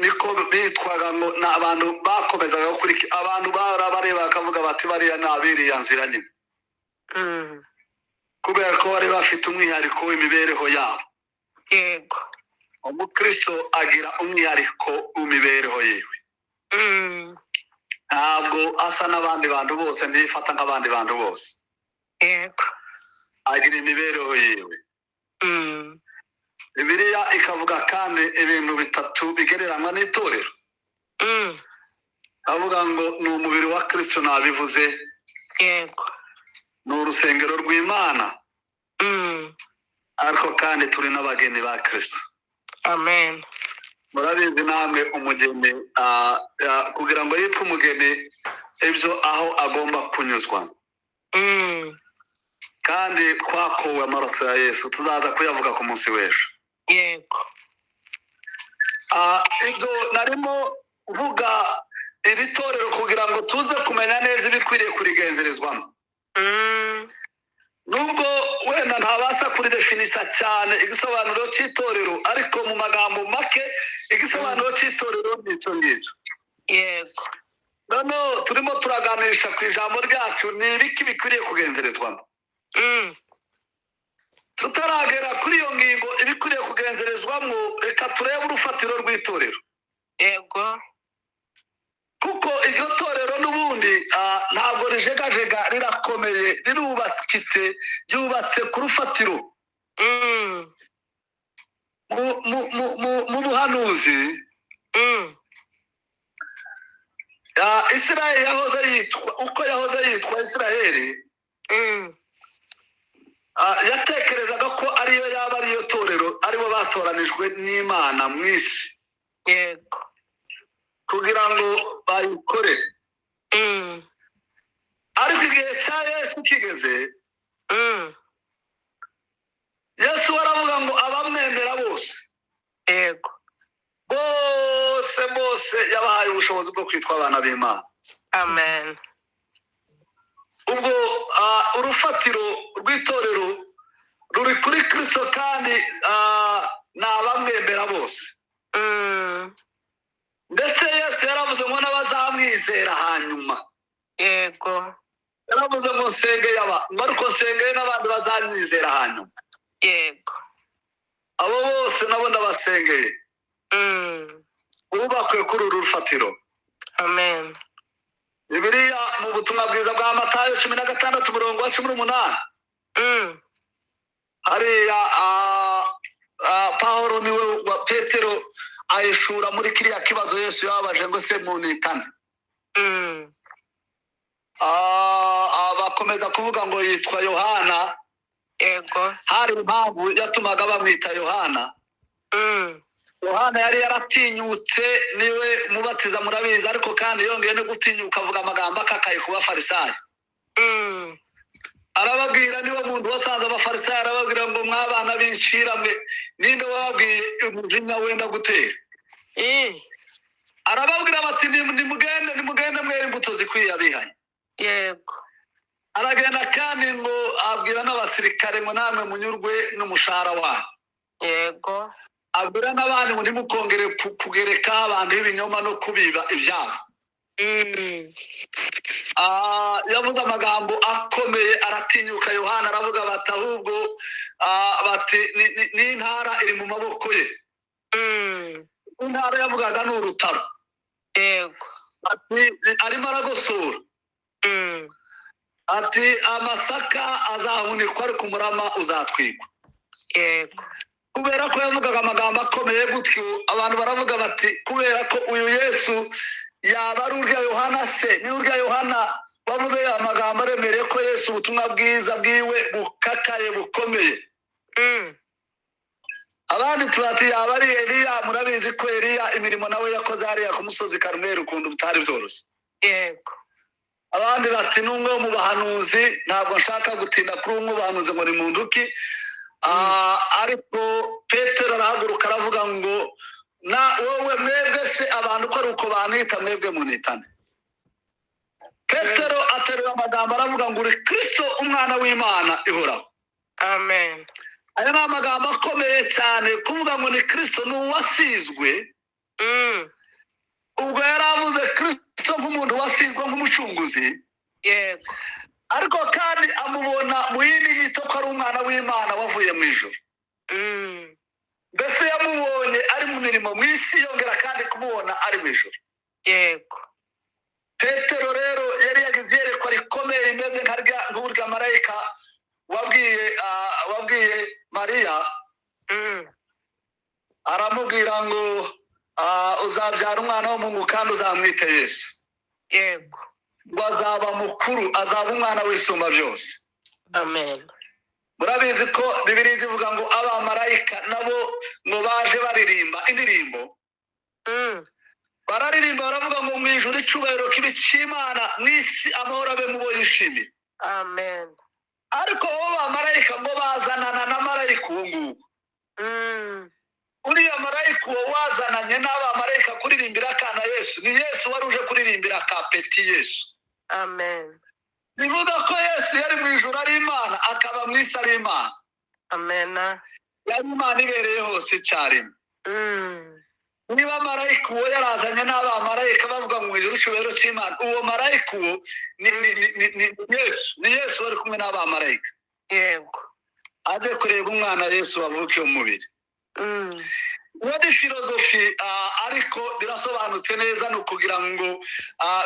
niko bitwaga ngo ni abantu bakomezaga gukurikira, abantu bareba bakavuga bati bariya ni ab'iriya nzira nyine. Kubera ko bari bafite umwihariko w'imibereho yabo. Yego. Umukristo agira umwihariko w'imibereho yiwe. Ntabwo asa n'abandi bantu bose, ntiyifata nk'abandi bantu bose. Yego. Agira imibereho yiwe. Bibiliya ikavuga kandi ibintu bitatu bigereranywa n'itorero. Avuga ngo ni umubiri wa Kristo, nabivuze. Yego. Ni urusengero rw'Imana. Ariko kandi turi n'abageni ba Kristo. Amen. Murabizi namwe umugeni, kugira ngo yitwe umugeni ibyo aho agomba kunyuzwa. Kandi twakowe amaraso ya Yesu, tuzaza kuyavuga ku munsi w'ejo. Yego. Ibyo narimo mvuga iri torero kugira ngo tuze kumenya neza ibikwiriye kurigenzerizwamo. Nubwo wenda ntabasha kuridefinisa cyane igisobanuro cy'itorero, ariko mu magambo make igisobanuro cy'itorero ni icyo ngicyo. Yego. Noneho turimo turaganisha ku ijambo ryacu, ni ibiki bikwiriye kugenzerezwamo. Tutaragera kuri iyo ngingo ibikwiriye kugenzerezwamo, reka turebe urufatiro rw'itorero. Yego. Kuko iryo torero n'ubundi ntabwo rijegajega, rirakomeye, rirubakitse, ryubatse ku rufatiro. Mu buhanuzi, Isiraheli yahoze yitwa uko yahoze yitwa Isiraheli, yatekerezaga ko ariyo yaba ariyo torero, aribo batoranijwe n'Imana mu isi. Yego. Kugira ngo bayikorere. Ariko igihe cya Yesu kigeze, Yesu aravuga ngo abamwemera bose, Yego. bose bose yabahaye ubushobozi bwo kwitwa abana b'Imana. Amen. Ubwo urufatiro rw'itorero ruri kuri Kristo, kandi ni abamwemera bose. Ndetse Yesu yaravuze ngo n'abazamwizera hanyuma. Yego. Yaravuze ngo nsengeye aba, ngo ariko nsengeye n'abandi bazamwizera hanyuma. Yego. Abo bose nabo ndabasengeye. Bubakwe kuri uru rufatiro. Amen. Bibiliya mu butumwa bwiza bwa Matayo 16 umurongo wa 18. Hariya Pawulo niwe wa Petero ayishura muri kiriya kibazo Yesu yababaje ngo se munitane. Bakomeza kuvuga ngo yitwa Yohana. Yego. Hari impamvu yatumaga bamwita Yohana. Yohana yari yaratinyutse, niwe mubatiza murabizi, ariko kandi yongeye no gutinyuka avuga amagambo akakaye ku bafarisayo. Arababwira, niwe muntu wasanze abafarisayo, arababwira ngo mwabana b'incira mwe, ninde wababwiye umujinya wenda gutera? Arababwira bati nimugende, nimugende mwere imbuto zikwiye abihanye. Yego. Aragenda kandi ngo abwira n'abasirikare ngo namwe munyurwe n'umushahara wanyu. Yego. Abwira n'abandi ngo ntimukongere kugereka abantu b'ibinyoma no kubiba ibyabo. Yavuze amagambo akomeye, aratinyuka Yohana, aravuga bati ahubwo bati n'intara iri mu maboko ye. Intara yavugaga ni urutaro. Yego. Ati arimo aragosora. Ati amasaka azahunikwa ariko umurama uzatwikwa. Yego. Kubera ko yavugaga amagambo akomeye gutyo, abantu baravuga bati kubera ko uyu Yesu yaba ari urya Yohana se, ni urya Yohana wavuze amagambo aremereye ko Yesu ubutumwa bwiza bwiwe bukakaye bukomeye. Abandi tubati yaba ari Eliya, murabizi ko Eliya imirimo nawe yakoze hariya ku musozi Karumeli ukuntu bitari byoroshye. Yego. Abandi bati n'umwe mu bahanuzi, ntabwo nshaka gutinda kuri umwe mu bahanuzi ngo ni munduki. Ariko Petero arahaguruka aravuga ngo na wowe mwebwe se abantu ko ari uko banita, mwebwe munitane. Petero aterura amagambo aravuga ngo uri Kristo umwana w'Imana ihoraho. Amen. Aya ni amagambo akomeye cyane, kuvuga ngo ni Kristo ni uwasizwe. Ubwo yari avuze Kristo nk'umuntu wasizwe nk'umucunguzi. Yego. Ariko kandi amubona mu yindi nyito ko ari umwana w'Imana wavuye mu ijuru. Mbese yamubonye ari mu mirimo mu isi, yongera kandi kumubona ari mu ijuru. Yego. Petero rero yari yagize iyerekwa rikomeye rimeze nk'urya marayika wabwiye Mariya. Aramubwira ngo uzabyara umwana w'umuhungu kandi uzamwite Yesu. Yego. Ngo azaba mukuru, azaba umwana w'isumba byose. Amen. Murabizi ko Bibiliya ivuga ngo abamarayika nabo ngo baje baririmba indirimbo. Bararirimba baravuga ngo mu ijuru icyubahiro kibe cy'Imana, mu isi amahoro abe mu bo yishimiye. Amen. Ariko bo bamarayika ngo bazanana na marayika uwo nguwo. Uriya marayika uwo wazananye n'abamarayika kuririmbira akana Yesu, ni Yesu wari uje kuririmbira ka peti Yesu. Amen. Bivuga ko Yesu yari mu ijuru ari Imana, akaba mu isi ari Imana. Amen. Yari Imana ibereye hose icyarimwe. Niba marayika uwo yarazanye n'abamarayika bavuga ngo ijuru cyubahiro cy'Imana, uwo marayika uwo ni Yesu, ni Yesu wari kumwe n'abamarayika. Yego. Aje kureba umwana Yesu wavukiye mu mubiri. Iyo ni filozofi, ariko birasobanutse neza, ni ukugira ngo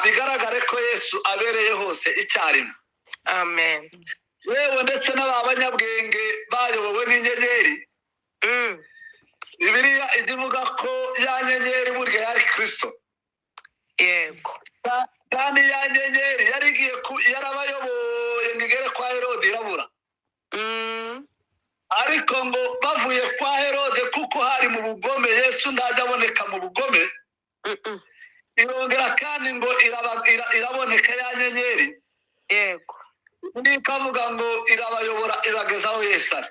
bigaragare ko Yesu abereye hose icyarimwe. Amen. Yewe ndetse n'aba banyabwenge bayobowe n'inyenyeri. Bibiliya ijya ivuga ko ya nyenyeri burya yari Kristo. Yego. Kandi ya nyenyeri yari igiye yarabayoboye ngo igere kwa Herode irabura. Ariko ngo bavuye kwa Herode kuko hari mu bugome, Yesu ntajya aboneka mu bugome. Irongera kandi ngo iraboneka ya nyenyeri. Yego. Ikavuga ngo irabayobora ibageza aho Yesu ari.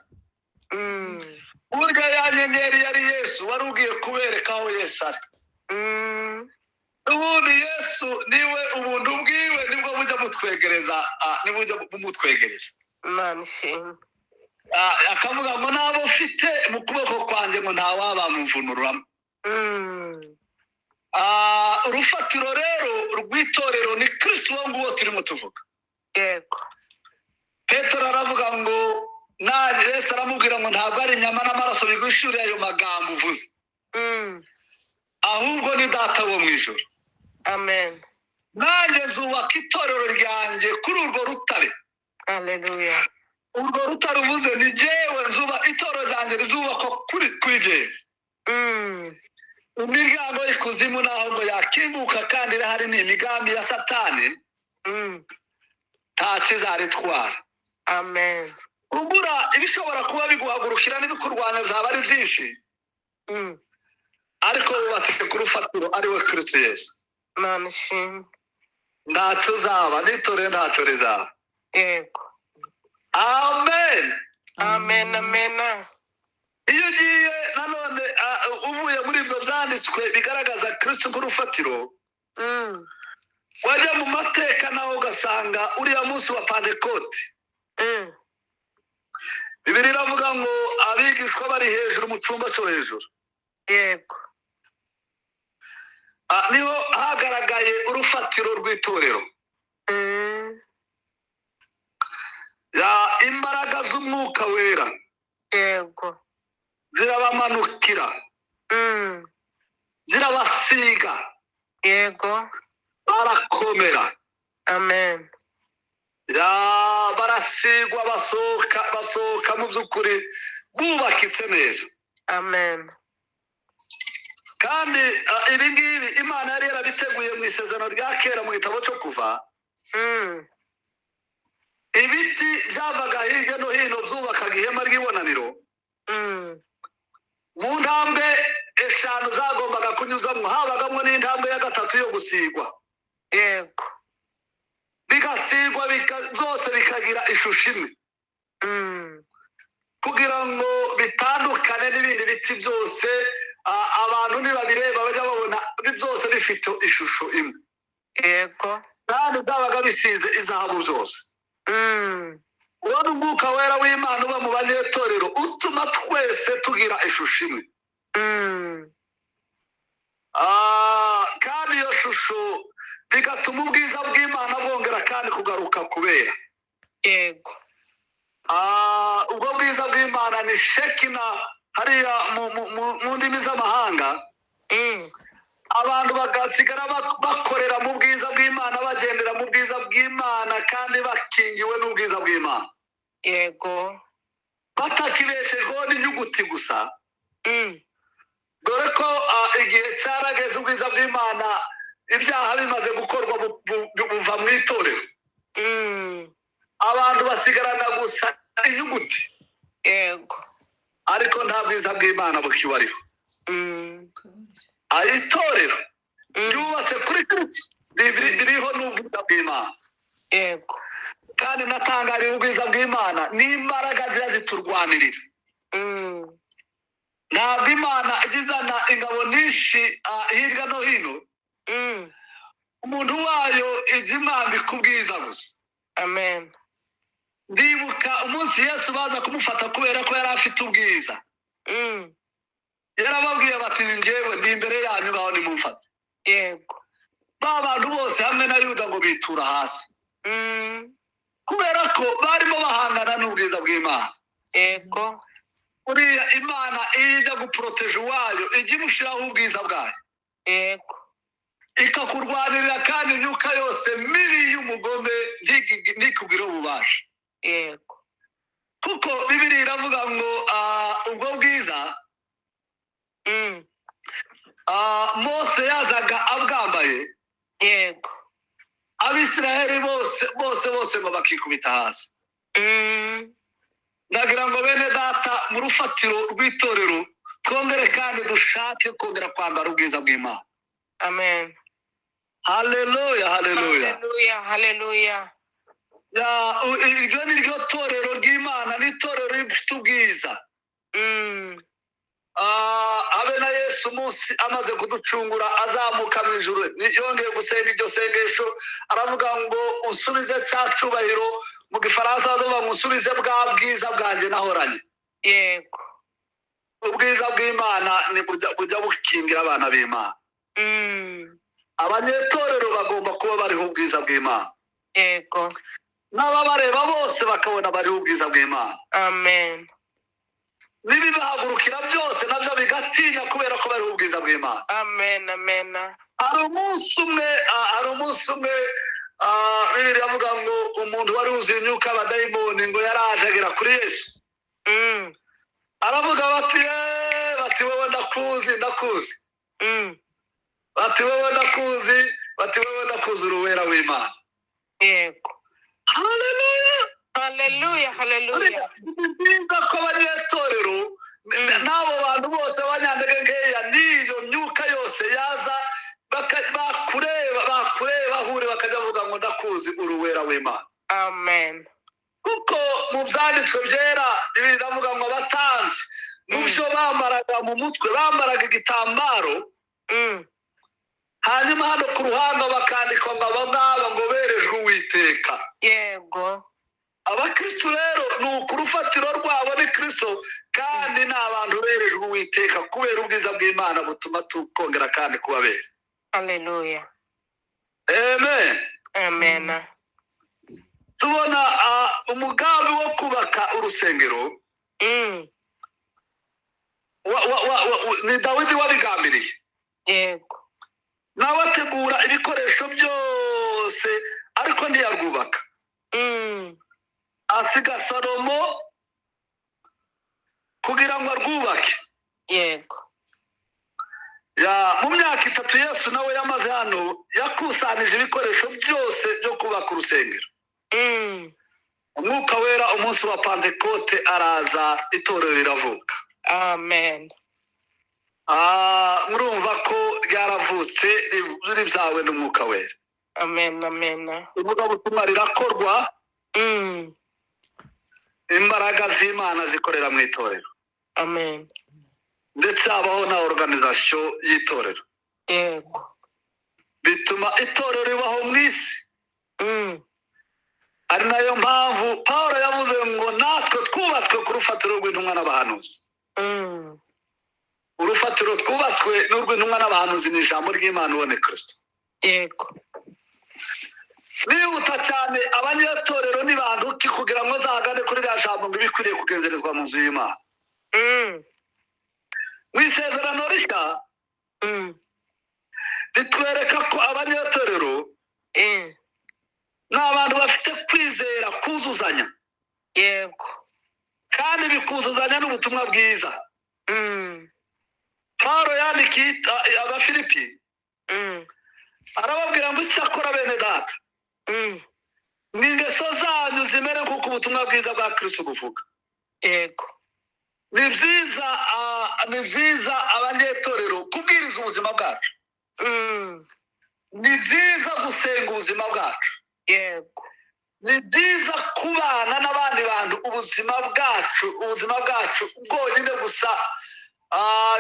Burya ya nyenyeri yari Yesu wari ugiye kubereka aho Yesu ari. Ubundi Yesu niwe ubuntu bwiwe nibwo bujya butwegereza, nibwo bumutwegereza. Imana ishimwe. Akavuga ngo nabo ufite mu kuboko kwanjye ngo ntawabamuvunuramo. Urufatiro rero rw'itorero ni Kristo uwo nguwo turimo tuvuga. Yego. Petero aravuga ngo Yesu aramubwira ngo ntabwo ari inyama n'amaraso bigushuriye ayo magambo uvuze. Ahubwo ni Data wo mu ijuru. Amen. Nanjye zubaka itorero ryanjye kuri urwo rutare. Haleluya. Urwo rutare uvuze ni jyewe, nzuba itorero ryanjye rizubakwa kuri jyewe. Imiryango y'ikuzimu naho ngo yakinguka kandi irahari, ni imigambi ya Satani. Nta kizaritwara. Amen. Ubura ibishobora kuba biguhagurukira n'ibikurwanya byaba ari byinshi. Ariko wubatse ku rufatiro ari we Kristo Yesu. Imana ishimwe. Ntacyo uzaba, n'itorero ntacyo rizaba. Yego. Amen. Amen, amen. Iyo ugiye nanone uvuye muri ibyo byanditswe bigaragaza Kristo nk'urufatiro, wajya mu mateka naho ugasanga uriya munsi wa Pentekote. Bibiliya iravuga ngo abigishwa bari hejuru mu cyumba cyo hejuru. Yego. Niho hagaragaye urufatiro rw'itorero. Imbaraga z'umwuka wera. Yego. Zirabamanukira. Zirabasiga. Yego. Barakomera. Amen. Barasigwa basohoka mu by'ukuri bubakitse neza. Amen. Kandi ibi ngibi Imana yari yarabiteguye mu isezerano rya kera mu gitabo cyo Kuva. Ibiti byavaga hirya no hino byubakaga ihema ry'ibonaniro. Mu ntambwe eshanu zagombaga kunyuzamo habagamo n'intambwe ya gatatu yo gusigwa. Yego. Bigasigwa byose bikagira ishusho imwe. Kugira ngo bitandukane n'ibindi biti byose, abantu nibabireba bajya babona byose bifite ishusho imwe. Yego. Kandi byabaga bisize izahabu byose. Uwo umwuka wera w'Imana uba mu banyetorero utuma twese tugira ishusho imwe. Kandi iyo shusho bigatuma ubwiza bw'Imana bwongera kandi kugaruka kubera. Yego. Ubwo bwiza bw'Imana ni shekina hariya mu ndimi z'amahanga. Abantu bagasigara bakorera mu bwiza bw'Imana, bagendera mu bwiza bw'Imana kandi bakingiwe n'ubwiza bw'Imana. Yego. Batakibeshejweho n'inyuguti gusa. Dore ko igihe cyarageze ubwiza bw'Imana ibyaha bimaze gukorwa buva mu itorero. Abantu basigarana gusa inyuguti. Yego. Ariko nta bwiza bw'Imana bukibariho. Itorero ryubatse kuri Kristo ririho n'ubwiza bw'Imana. Yego. Kandi natangariye ubwiza bw'Imana n'imbaraga ziba ziturwanirira. Ntabwo Imana igizana ingabo nyinshi hirya no hino. Umuntu wayo ijya imwambika ubwiza gusa. Amen. Ndibuka umunsi Yesu baza kumufata kubera ko yari afite ubwiza. Yarababwiye bati ni njyewe, ndi imbere yanyu, ngaho nimumfate. Yego. Ba bantu bose hamwe na Yuda ngo bitura hasi, kubera ko barimo bahangana n'ubwiza bw'Imana. Yego. Buriya Imana iyo ijya guporoteje uwayo, ijya imushyiraho ubwiza bwayo. Yego. Ikakurwanirira, kandi imyuka yose mibi y'umugome ntikugire ububasha. Yego. Kuko Bibiri iravuga ngo ubwo bwiza Mose yazaga abwambaye. Yego. Abisiraheli bose bose bose ngo bakikubita hasi. Ndagira ngo bene data, mu rufatiro rw'itorero twongere kandi dushake kongera kwambara ubwiza bw'Imana. Amen. Haleluya, haleluya. Haleluya, haleluya. Iryo ni ryo torero ry'Imana, ni itorero rifite ubwiza. Abe na Yesu umunsi amaze kuducungura azamuka mu ijuru, yongeye gusenga iryo sengesho, aravuga ngo usubize cya cyubahiro. Mu Gifaransa baravuga ngo usubize bwa bwiza bwanjye nahoranye. Yego. Ubwiza bw'Imana ni bujya bukingira abana b'Imana. Abanyetorero bagomba kuba bariho ubwiza bw'Imana. Yego. N'ababareba bose bakabona bariho ubwiza bw'Imana. Amen. N'ibibahagurukira byose nabyo bigatinya kubera ko bariho ubwiza bw'Imana. Amen, amen. Hari umunsi umwe, Bibiliya iravuga ngo umuntu wari wuzuye imyuka y'abadayimoni ngo yaraje agera kuri Yesu. Aravuga bati: "Eh," bati: "Wowe ndakuzi, ndakuzi." Bati: "Wowe ndakuzi," bati: "Wowe ndakuzi, uri uwera w'Imana." Yego. Haleluya. Haleluya, haleluya. Ni byiza ko abanyetorero n'abo bantu bose b'abanyantege nkeya n'iyo myuka yose yaza, bakureba aho uri, bakajya bavuga ngo ndakuzi, uri uwera w'Imana. Amen. Kuko mu byanditswe byera Bibiliya iravuga ngo abatambyi mu byo bambaraga mu mutwe bambaraga igitambaro, hanyuma hano ku ruhanga bakandikwa ngo aba ngaba ngo berejwe Uwiteka. Yego. Abakristo rero ni uku, urufatiro rwabo ni Kristo, kandi ni abantu berejwe Uwiteka kubera ubwiza bw'Imana butuma tukongera kandi kubabera. Haleluya. Amen. Amen. Tubona umugambi wo kubaka urusengero ni Dawidi wabigambiriye. Yego. Nawe ategura ibikoresho byose, ariko ntiyarwubaka. Asiga Salomo kugira ngo arwubake. Yego. Ya, mu myaka 3 Yesu nawe yamaze hano, yakusanije ibikoresho byose byo kubaka urusengero. Umwuka Wera umunsi wa Pantekote araza, itorero riravuka. Amen. Murumva ko ryaravutse ribyawe n'Umwuka Wera. Amen, amen. Ivugabutumwa rirakorwa. Imbaraga z'Imana zikorera mu itorero. Amen. Ndetse habaho na organization y'itorero. Yego. Bituma itorero ribaho mu isi. Ari nayo mpamvu Paul yavuze ngo natwe twubatswe ku rufatiro rw'intumwa n'abahanuzi. Urufatiro twubatswe n'urw'intumwa n'abahanuzi ni ijambo ry'Imana, ubone Kristo. Yego. Nihuta cyane, abanyetorero ni bantu ki kugira ngo zahagane kuri rya jambo ngo ibikwiriye kugenzerezwa mu nzu y'Imana? Mu isezerano rishya ritwereka ko abanyetorero ni abantu bafite kwizera kuzuzanya. Yego. Kandi bikuzuzanya n'ubutumwa bwiza. Paul yandikiye Abafilipi, arababwira ngo icyakora bene data, ni ingeso zanyu zimere nk'uko ubutumwa bwiza bwa Kristo buvuga. Yego. Ni byiza abanyetorero kubwiriza ubuzima bwacu. Ni byiza gusenga ubuzima bwacu. Yego. Ni byiza kubana n'abandi bantu ubuzima bwacu bwonyine gusa.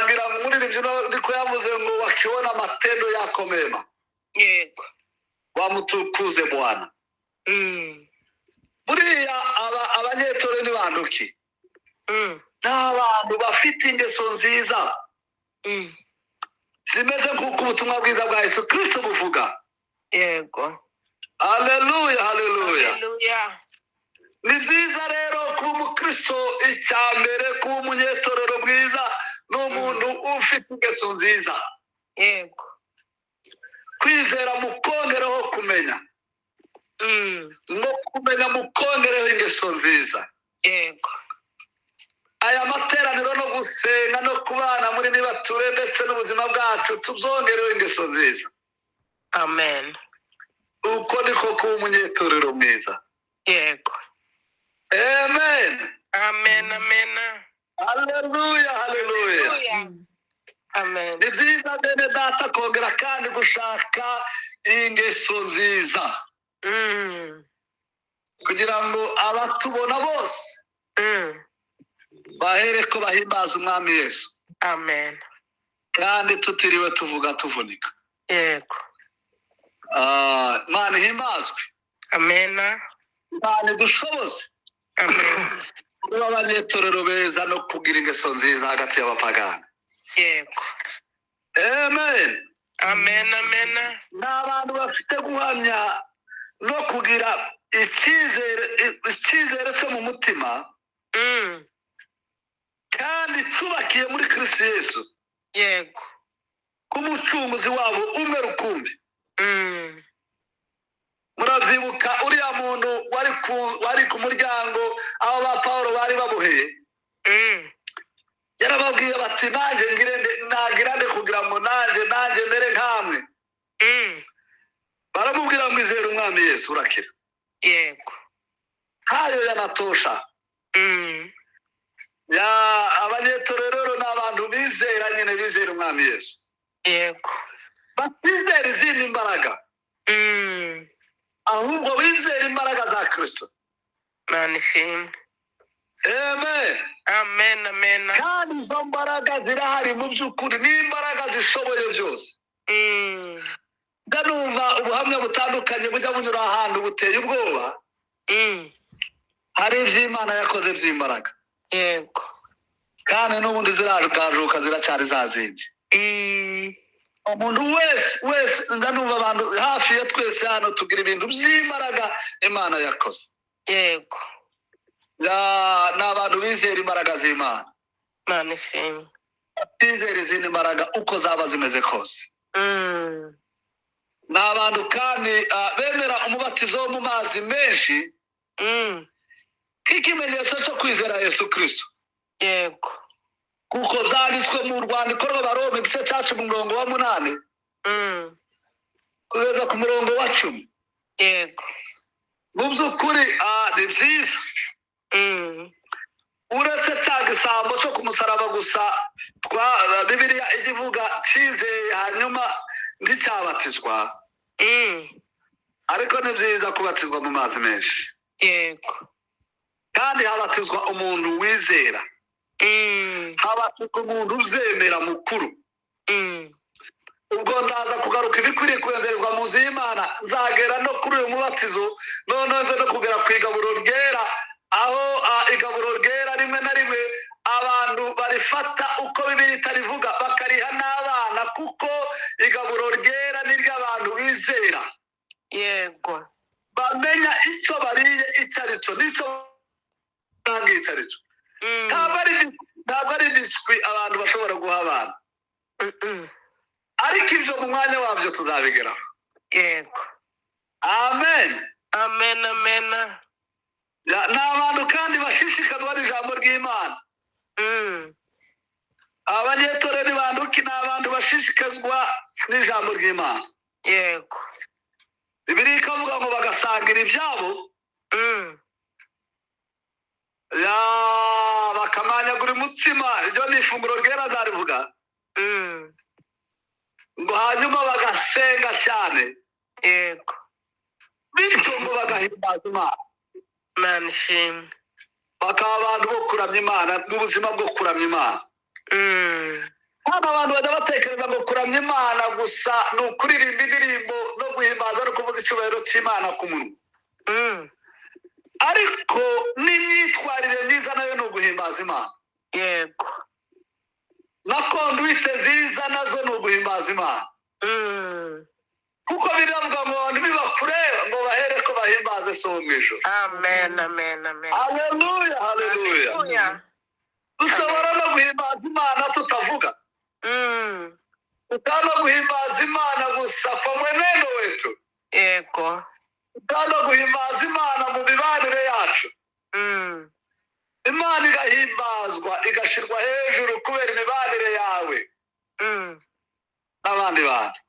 Ngira ngo umuririmbyi niko yavuze ngo wakiona matendo yako mema Yego. wamutukuze Bwana. Buriya aba abanyetorero ni bantu ki? Ni abantu bafite ingeso nziza. Zimeze nk'uko ubutumwa bwiza bwa Yesu Kristo buvuga. Yego. Haleluya, haleluya. Haleluya. Ni byiza rero kuba umukristo. Icya mbere, kuba umunyetorero mwiza ni umuntu ufite ingeso nziza. Yego. Kwizera mukongereho kumenya, no kumenya mukongereho ingeso nziza. Yego. Aya materaniro no gusenga no kubana muri nibature ndetse n'ubuzima bwacu tubyongereho ingeso nziza. Amen. Uko niko kuba umunyetorero mwiza. Yego. Amen. Amen, amen. Haleluya, haleluya. Amen. Ni byiza bene data kongera kandi gushaka ingeso nziza, kugira ngo abatubona bose bahere ko bahimbaza umwami Yesu. Amen. Kandi tutiriwe tuvuga tuvunika. Yego. Imana ihimbazwe. Amen. Imana idushoboze Amen. kuba abanyetorero beza no kugira ingeso nziza hagati y'abapagani. Yego. Amen. Amen, amen. Ni abantu bafite guhamya no kugira icyizere cyo mu mutima, kandi cyubakiye muri Kristo Yesu. Yego. K'umucunguzi wabo umwe rukumbi. Murabyibuka uriya muntu wari ku muryango aho ba Pawulo bari baboheye. Yarababwiye bati nanjye ngire nagira nde kugira ngo nanjye mere nkamwe. Baramubwira ngo izere umwami Yesu urakira. Yego. Hayo yanatosha. Ya abanyetorero ni abantu bizera nyine, bizera umwami Yesu. Yego. Batizera izindi mbaraga. Ahubwo bizera imbaraga za Kristo. Imana ishimwe. Amen. Amen, amen. Kandi izo mbaraga zirahari mu by'ukuri, ni imbaraga zishoboye byose. Ndanumva ubuhamya butandukanye bujya bunyura ahantu buteye ubwoba. Hari iby'Imana yakoze by'imbaraga. Yego. Kandi n'ubundi ziragajuka ziracyari za zindi. Umuntu wese ndanumva abantu hafi ya twese hano tugira ibintu by'imbaraga Imana yakoze. Yego. Ni abantu bizera imbaraga z'Imana. Imana ishimwe. Bizera izindi mbaraga uko zaba zimeze kose. Ni abantu kandi bemera umubatizo wo mu mazi menshi nk'ikimenyetso cyo kwizera Yesu Kristo. Yego. Kuko byanditswe mu rwandiko rw'Abaroma igice cya 10 umurongo wa 8 kugeza ku murongo wa 10. Yego. Mu by'ukuri ni byiza. Uretse cya gisambo cyo ku musaraba gusa twa Bibiliya igivuga cyizeye hanyuma nticyabatizwa. Ariko ni byiza kubatizwa mu mazi menshi. Yego. Kandi habatizwa umuntu wizera. Habatizwa umuntu uzemera mukuru. Ubwo ndaza kugaruka ibikwiriye kwezerezwa mu nzu y'Imana, nzagera no kuri uyu mubatizo, noneho nze no kugera ku igaburo ryera, aho igaburo ryera rimwe na rimwe abantu barifata uko Bibiliya itarivuga bakariha n'abana, kuko igaburo ryera ni ry'abantu bizera. Yego. Bamenya icyo bariye icyo ari cyo n'icyo bangiye icyo ari cyo. Ntabwo ari biswi abantu bashobora guha abana. Ariko ibyo mu mwanya wabyo tuzabigeraho. Yego. Amen. Amen, amen. Ni abantu kandi bashishikazwa n'ijambo ry'Imana. Abanyetorero banduki ni abantu bashishikazwa n'ijambo ry'Imana. Yego. Bibiliya ikavuga ngo bagasangira ibyabo. Ya bakamanyagura umutsima, iryo ni ifunguro ryera zarivuga. Ngo hanyuma bagasenga cyane. Yego. Bityo ngo bagahimbaza Imana. Imana ishimwe. Bakaba abantu bo kuramya Imana, mu buzima bwo kuramya Imana. Hano abantu bajya batekereza ngo kuramya Imana gusa ni ukuririmba indirimbo no guhimbaza no kuvuga icyubahiro cy'Imana ku munwa. Ariko n'imyitwarire myiza nayo ni uguhimbaza Imana. Yego. Na conduite nziza nazo ni uguhimbaza Imana, kuko biravuga ngo ntibibakureba ngo bahere ko bahimbaze So wo mu ijuru. Amen, amen, amen. Haleluya, haleluya! Haleluya. Dushobora no guhimbaza Imana tutavuga, ukaba guhimbaza Imana gusa kwa mwenendo wetu, ukaba guhimbaza Imana mu mibanire yacu. Imana igahimbazwa, igashirwa hejuru kubera imibanire yawe n'abandi bantu.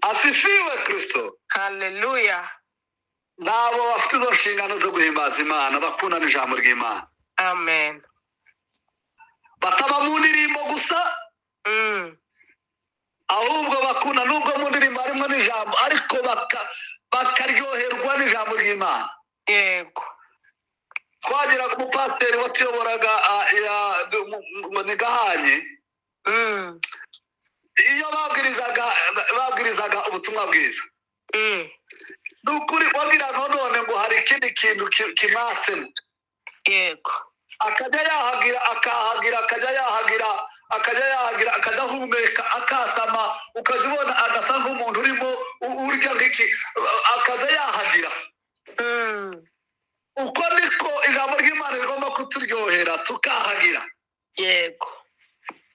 Asifiwe Kristo! Haleluya. Nabo bafite izo nshingano zo guhimbaza Imana, bakunda n'ijambo ry'Imana, Amen. bataba mu ndirimbo gusa, ahubwo bakunda, nubwo mu ndirimbo harimo n'ijambo, ariko bakaryoherwa n'ijambo ry'Imana. Twagiraga umupasiteri watuyoboraga, ni Gahanye. Iyo babwirizaga ubutumwa bwiza, ni ukuri wabwiraga none ngo hari ikindi kintu kimwatsemo. Akajya yahagira, akahagira, akajya yahagira, akajya yahagira, akajya ahumeka, akasama, ukajya ubona agasa nk'umuntu urimo urya nk'iki, akajya yahagira. Uko niko ijambo ry'Imana rigomba kuturyohera, tukahagira.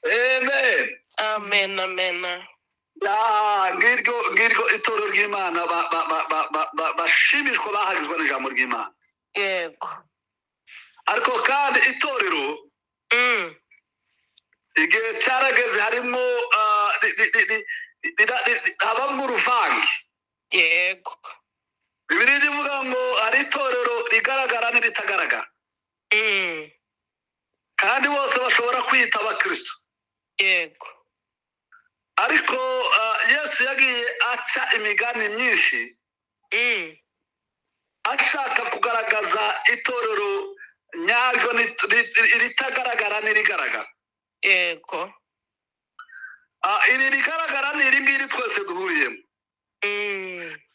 Amen. Amen, amen. Ya, ngiryo itorero ry'Imana bashimishwa, bahagizwa n'ijambo ry'Imana. Ariko kandi itorero, igihe cyarageze harimo, habamo uruvange. Bibiliya ivuga ngo hari itorero rigaragara n'iritagaragara, kandi bose bashobora kwita abakristo. Ariko Yesu yagiye aca imigani myinshi, ashaka kugaragaza itorero nyaryo iritagaragara n'irigaragara. Iri rigaragara ni iri ngiri twese duhuriyemo,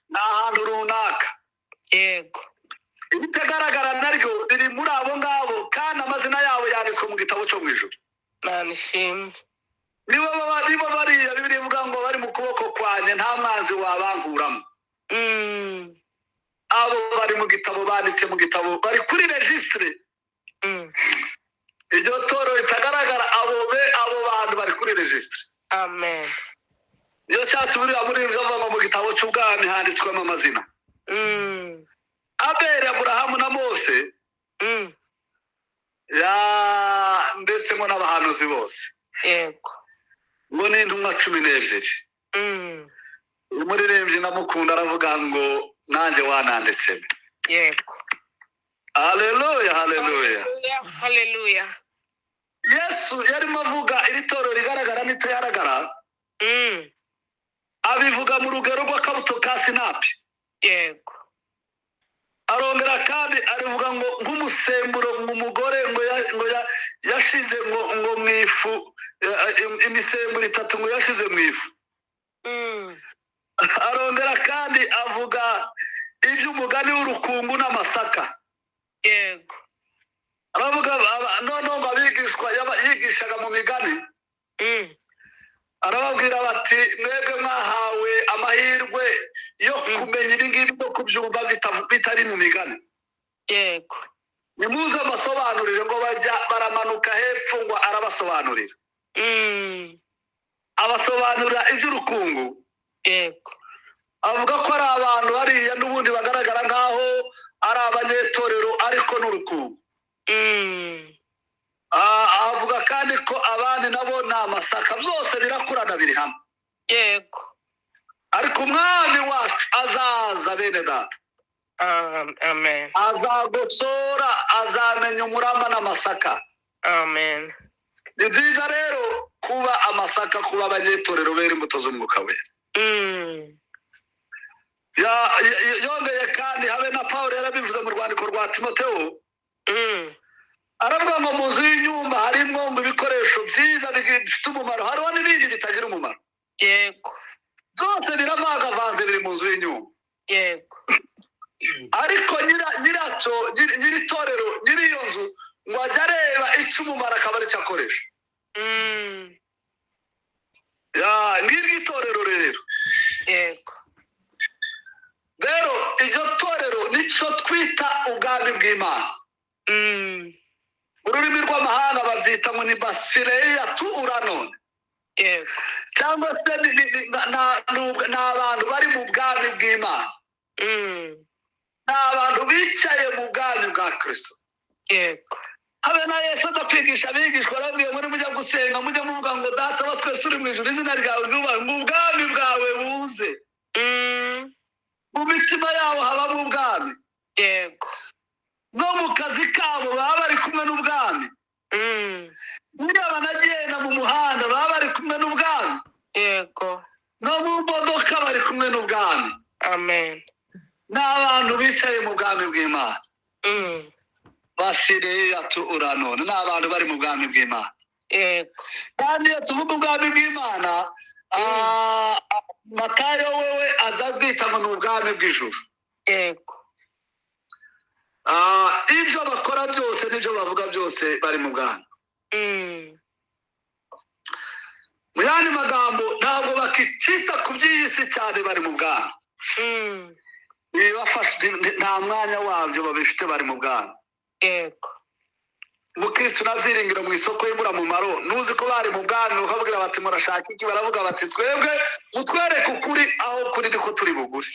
ni ahantu runaka. Iritagaragara naryo riri muri abo ngabo, kandi amazina yabo yanditswe mu gitabo cyo mu ijuru. Mana ishimwe. Nibo bariya Bibiliya ivuga ngo bari mu kuboko kwanjye, nta mwanzi wabankuramo. Abo bari mu gitabo, banditse mu gitabo, bari kuri registre. Iryo toro ritagaragara, abo bantu bari kuri registre. Amen. Niyo cyacu buriya muri ibyo avuga mu gitabo cy'ubwami handitswemo amazina. Abeli, Aburahamu na Mose, ya ndetse ngo n'abahanuzi bose. Ngo ni intumwa 12. Umuririmbyi ndamukunda, aravuga ngo nanjye wananditse. Haleluya, haleluya. Haleluya. Yesu yarimo avuga iri toro rigaragara n'itagaragara. Abivuga mu rugero rw'akabuto ka sinapi. Arongera kandi arivuga ngo nk'umusemburo umugore ngo yashize ngo mu ifu, imisemburo 3 ngo yashize mu ifu. Arongera kandi avuga iby'umugani w'urukungu n'amasaka. Aravuga noneho ngo abigishwa yigishaga mu migani. Arababwira bati mwebwe mwahawe amahirwe yo kumenya ibi ngibi no kubyumva bitari mu migani. Nimuze mbasobanurire. Ngo bajya baramanuka hepfo ngo arabasobanurira. Abasobanurira iby'urukungu. Avuga ko ari abantu bariya n'ubundi bagaragara nk'aho ari abanyetorero, ariko n'urukungu. Avuga kandi ko abandi nabo ni amasaka, byose birakurana biri hamwe. Ariko umwami wacu azaza, bene data. Amen. Azagosora, azamenya umurama n'amasaka. Amen. Ni byiza rero kuba amasaka, kuba abanyetorero bera imbuto z'umwuka wera. Yongeye kandi habe na Pawulo yarabivuze mu rwandiko rwa Timoteyo. Aravuga ngo mu nzu y'inyumba harimo ngo ibikoresho byiza bifite umumaro, hariho n'ibindi bitagira umumaro. Byose biravangavanze biri mu nzu y'inyumba. Ariko nyiracyo, nyiri itorero, nyiri iyo nzu, ngo ajye areba icyo umumaro akaba aricyo akoresha. Ya, ngiryo itorero rero. Yego. Rero iryo torero nicyo twita ubwami bw'Imana. Ururimi rw'amahanga babyita ngo ni basileya tu uranone. Yego. Cyangwa se ni abantu bari mu bwami bw'Imana. Ni abantu bicaye mu bwami bwa Kristo. Yego. Habe na Yesu adakwigisha abigishwa arababwiye muri mujya gusenga mujya muvuga ngo Data wa twese uri mu ijuru, izina ryawe ryubahwe, ngo ubwami bwawe buze. Mu mitima yabo habamo ubwami. Yego. No mu kazi kabo baba bari kumwe n'ubwami. Niba banagenda mu muhanda baba bari kumwe n'ubwami. Yego. No mu modoka bari kumwe n'ubwami. Amen. Ni abantu bicaye mu bwami bw'Imana. Basileya tu uranone, ni abantu bari mu bwami bw'Imana. Yego. Kandi iyo tuvuga ubwami bw'Imana, Matayo wewe aza bwita ngo ni ubwami bw'ijuru. Yego. Ibyo bakora byose n'ibyo bavuga byose bari mu bwami. Mu yandi magambo, ntabwo bakicita ku by'iyi si cyane, bari mu bwami. Ibibafasha, nta mwanya wabyo babifite, bari mu bwami. Yego. Umukristo na byiringiro mu isoko y'imburamumaro, nuzi ko bari mu bwami, bakabwira bati murashaka iki? Baravuga bati twebwe mutwereke ukuri, aho kuri niko turi bugure.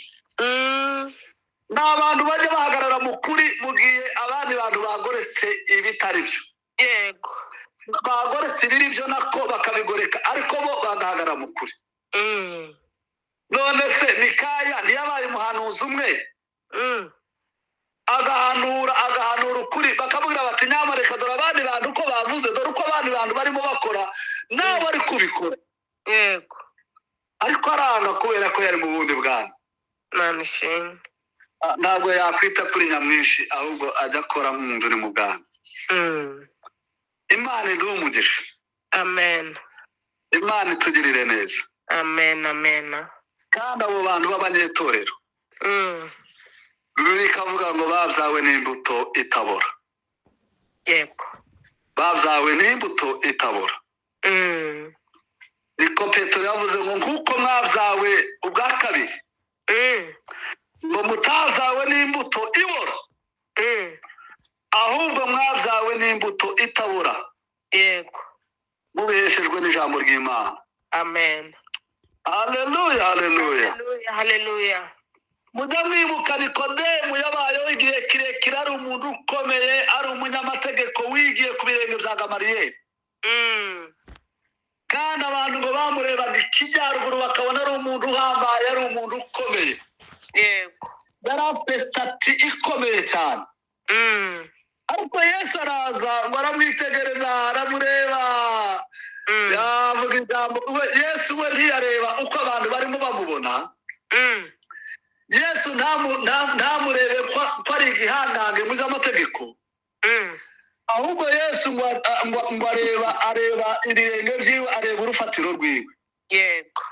Ni abantu bajya bahagarara mu kuri mu gihe abandi bantu bagoretse ibitari byo. Yego. Bagoretse ibiri byo nako bakabigoreka, ariko bo bagahagarara mu kuri. None se Mikaya ntiyabaye umuhanuzi umwe? Agahanura ukuri, bakabwira bati nyamuneka dore abandi bantu uko bavuze, dore uko abandi bantu barimo bakora, nawe ari kubikora. Yego. Ariko aranga kubera ko yari mu bundi bwami. Imana ishimwe. Ntabwo yakwita kuri nyamwinshi, ahubwo ajya akora nk'umuntu uri mu bwami. Imana iduhe umugisha. Amen. Imana itugirire neza. Amen, amen. Kandi abo bantu b'abanyetorero, Bibiliya ikavuga ngo babyawe n'imbuto itabora. Yego. Babyawe n'imbuto itabora. Niko Petero yavuze ngo nk'uko mwabyawe ubwa kabiri, ngo mutazawe n'imbuto ibora, ahubwo mwabyawe n'imbuto itabora. Yego. Mubiheshejwe n'ijambo ry'Imana. Amen. Haleluya, haleluya. Haleluya, haleluya. Mujya mwibuka Nikodemu yabayeho igihe kirekire ari umuntu ukomeye, ari umunyamategeko wigiye ku birenge bya Gamariyeri. Kandi abantu ngo bamurebaga ikijyaruguru bakabona ari umuntu uhambaye, ari umuntu ukomeye. Yego. Yari afite statut ikomeye cyane. Ariko Yesu araza ngo aramwitegereza, aramureba. Yavuga ijambo, Yesu we ntiyareba uko abantu barimo bamubona. Yesu ntamurebe ko ari igihangange mu by'amategeko. Ahubwo Yesu ngo areba ibirenge byiwe, areba urufatiro rwiwe. Yego.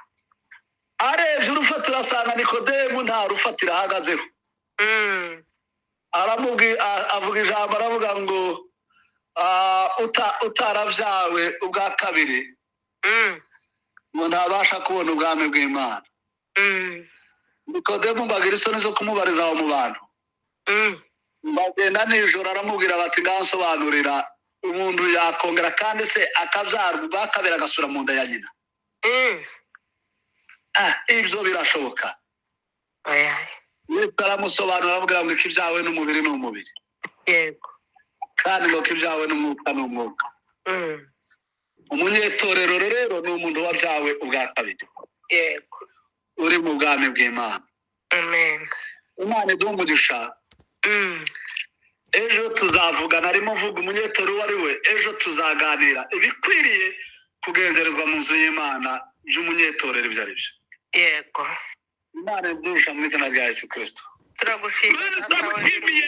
Arebye urufatiro asanga Nikodemu nta rufatiro ahagazeho. Avuga ijambo, aravuga ngo, utarabyawe ubwa kabiri, ngo ntabasha kubona ubwami bw'Imana. Nikodemu mbagira isoni zo kumubariza aho mu bantu. Bagenda nijoro, aramubwira bati ngansobanurira, umuntu yakongera kandi se akabyarwa ubwa kabiri agasubira mu nda ya nyina? Ibyo birashoboka? Oya. Yesu aramusobanurira, aramubwira ngo ikibyawe n'umubiri ni umubiri. Yego. Kandi ngo ikibyawe n'umwuka ni umwuka. Umunyetorero rero ni umuntu wabyawe ubwa kabiri. Yego. Uri mu bwami bw'Imana. Amen. Imana iduhe umugisha. Ejo tuzavugana, arimo mvuga umunyetorero uwo ari we, ejo tuzaganira ibikwiriye kugenzerezwa mu nzu y'Imana by'umunyetorero ibyo ari byo. Yego. Imana iduhe mu izina rya Yesu Kristo. Turagushimiye. Turagushimiye.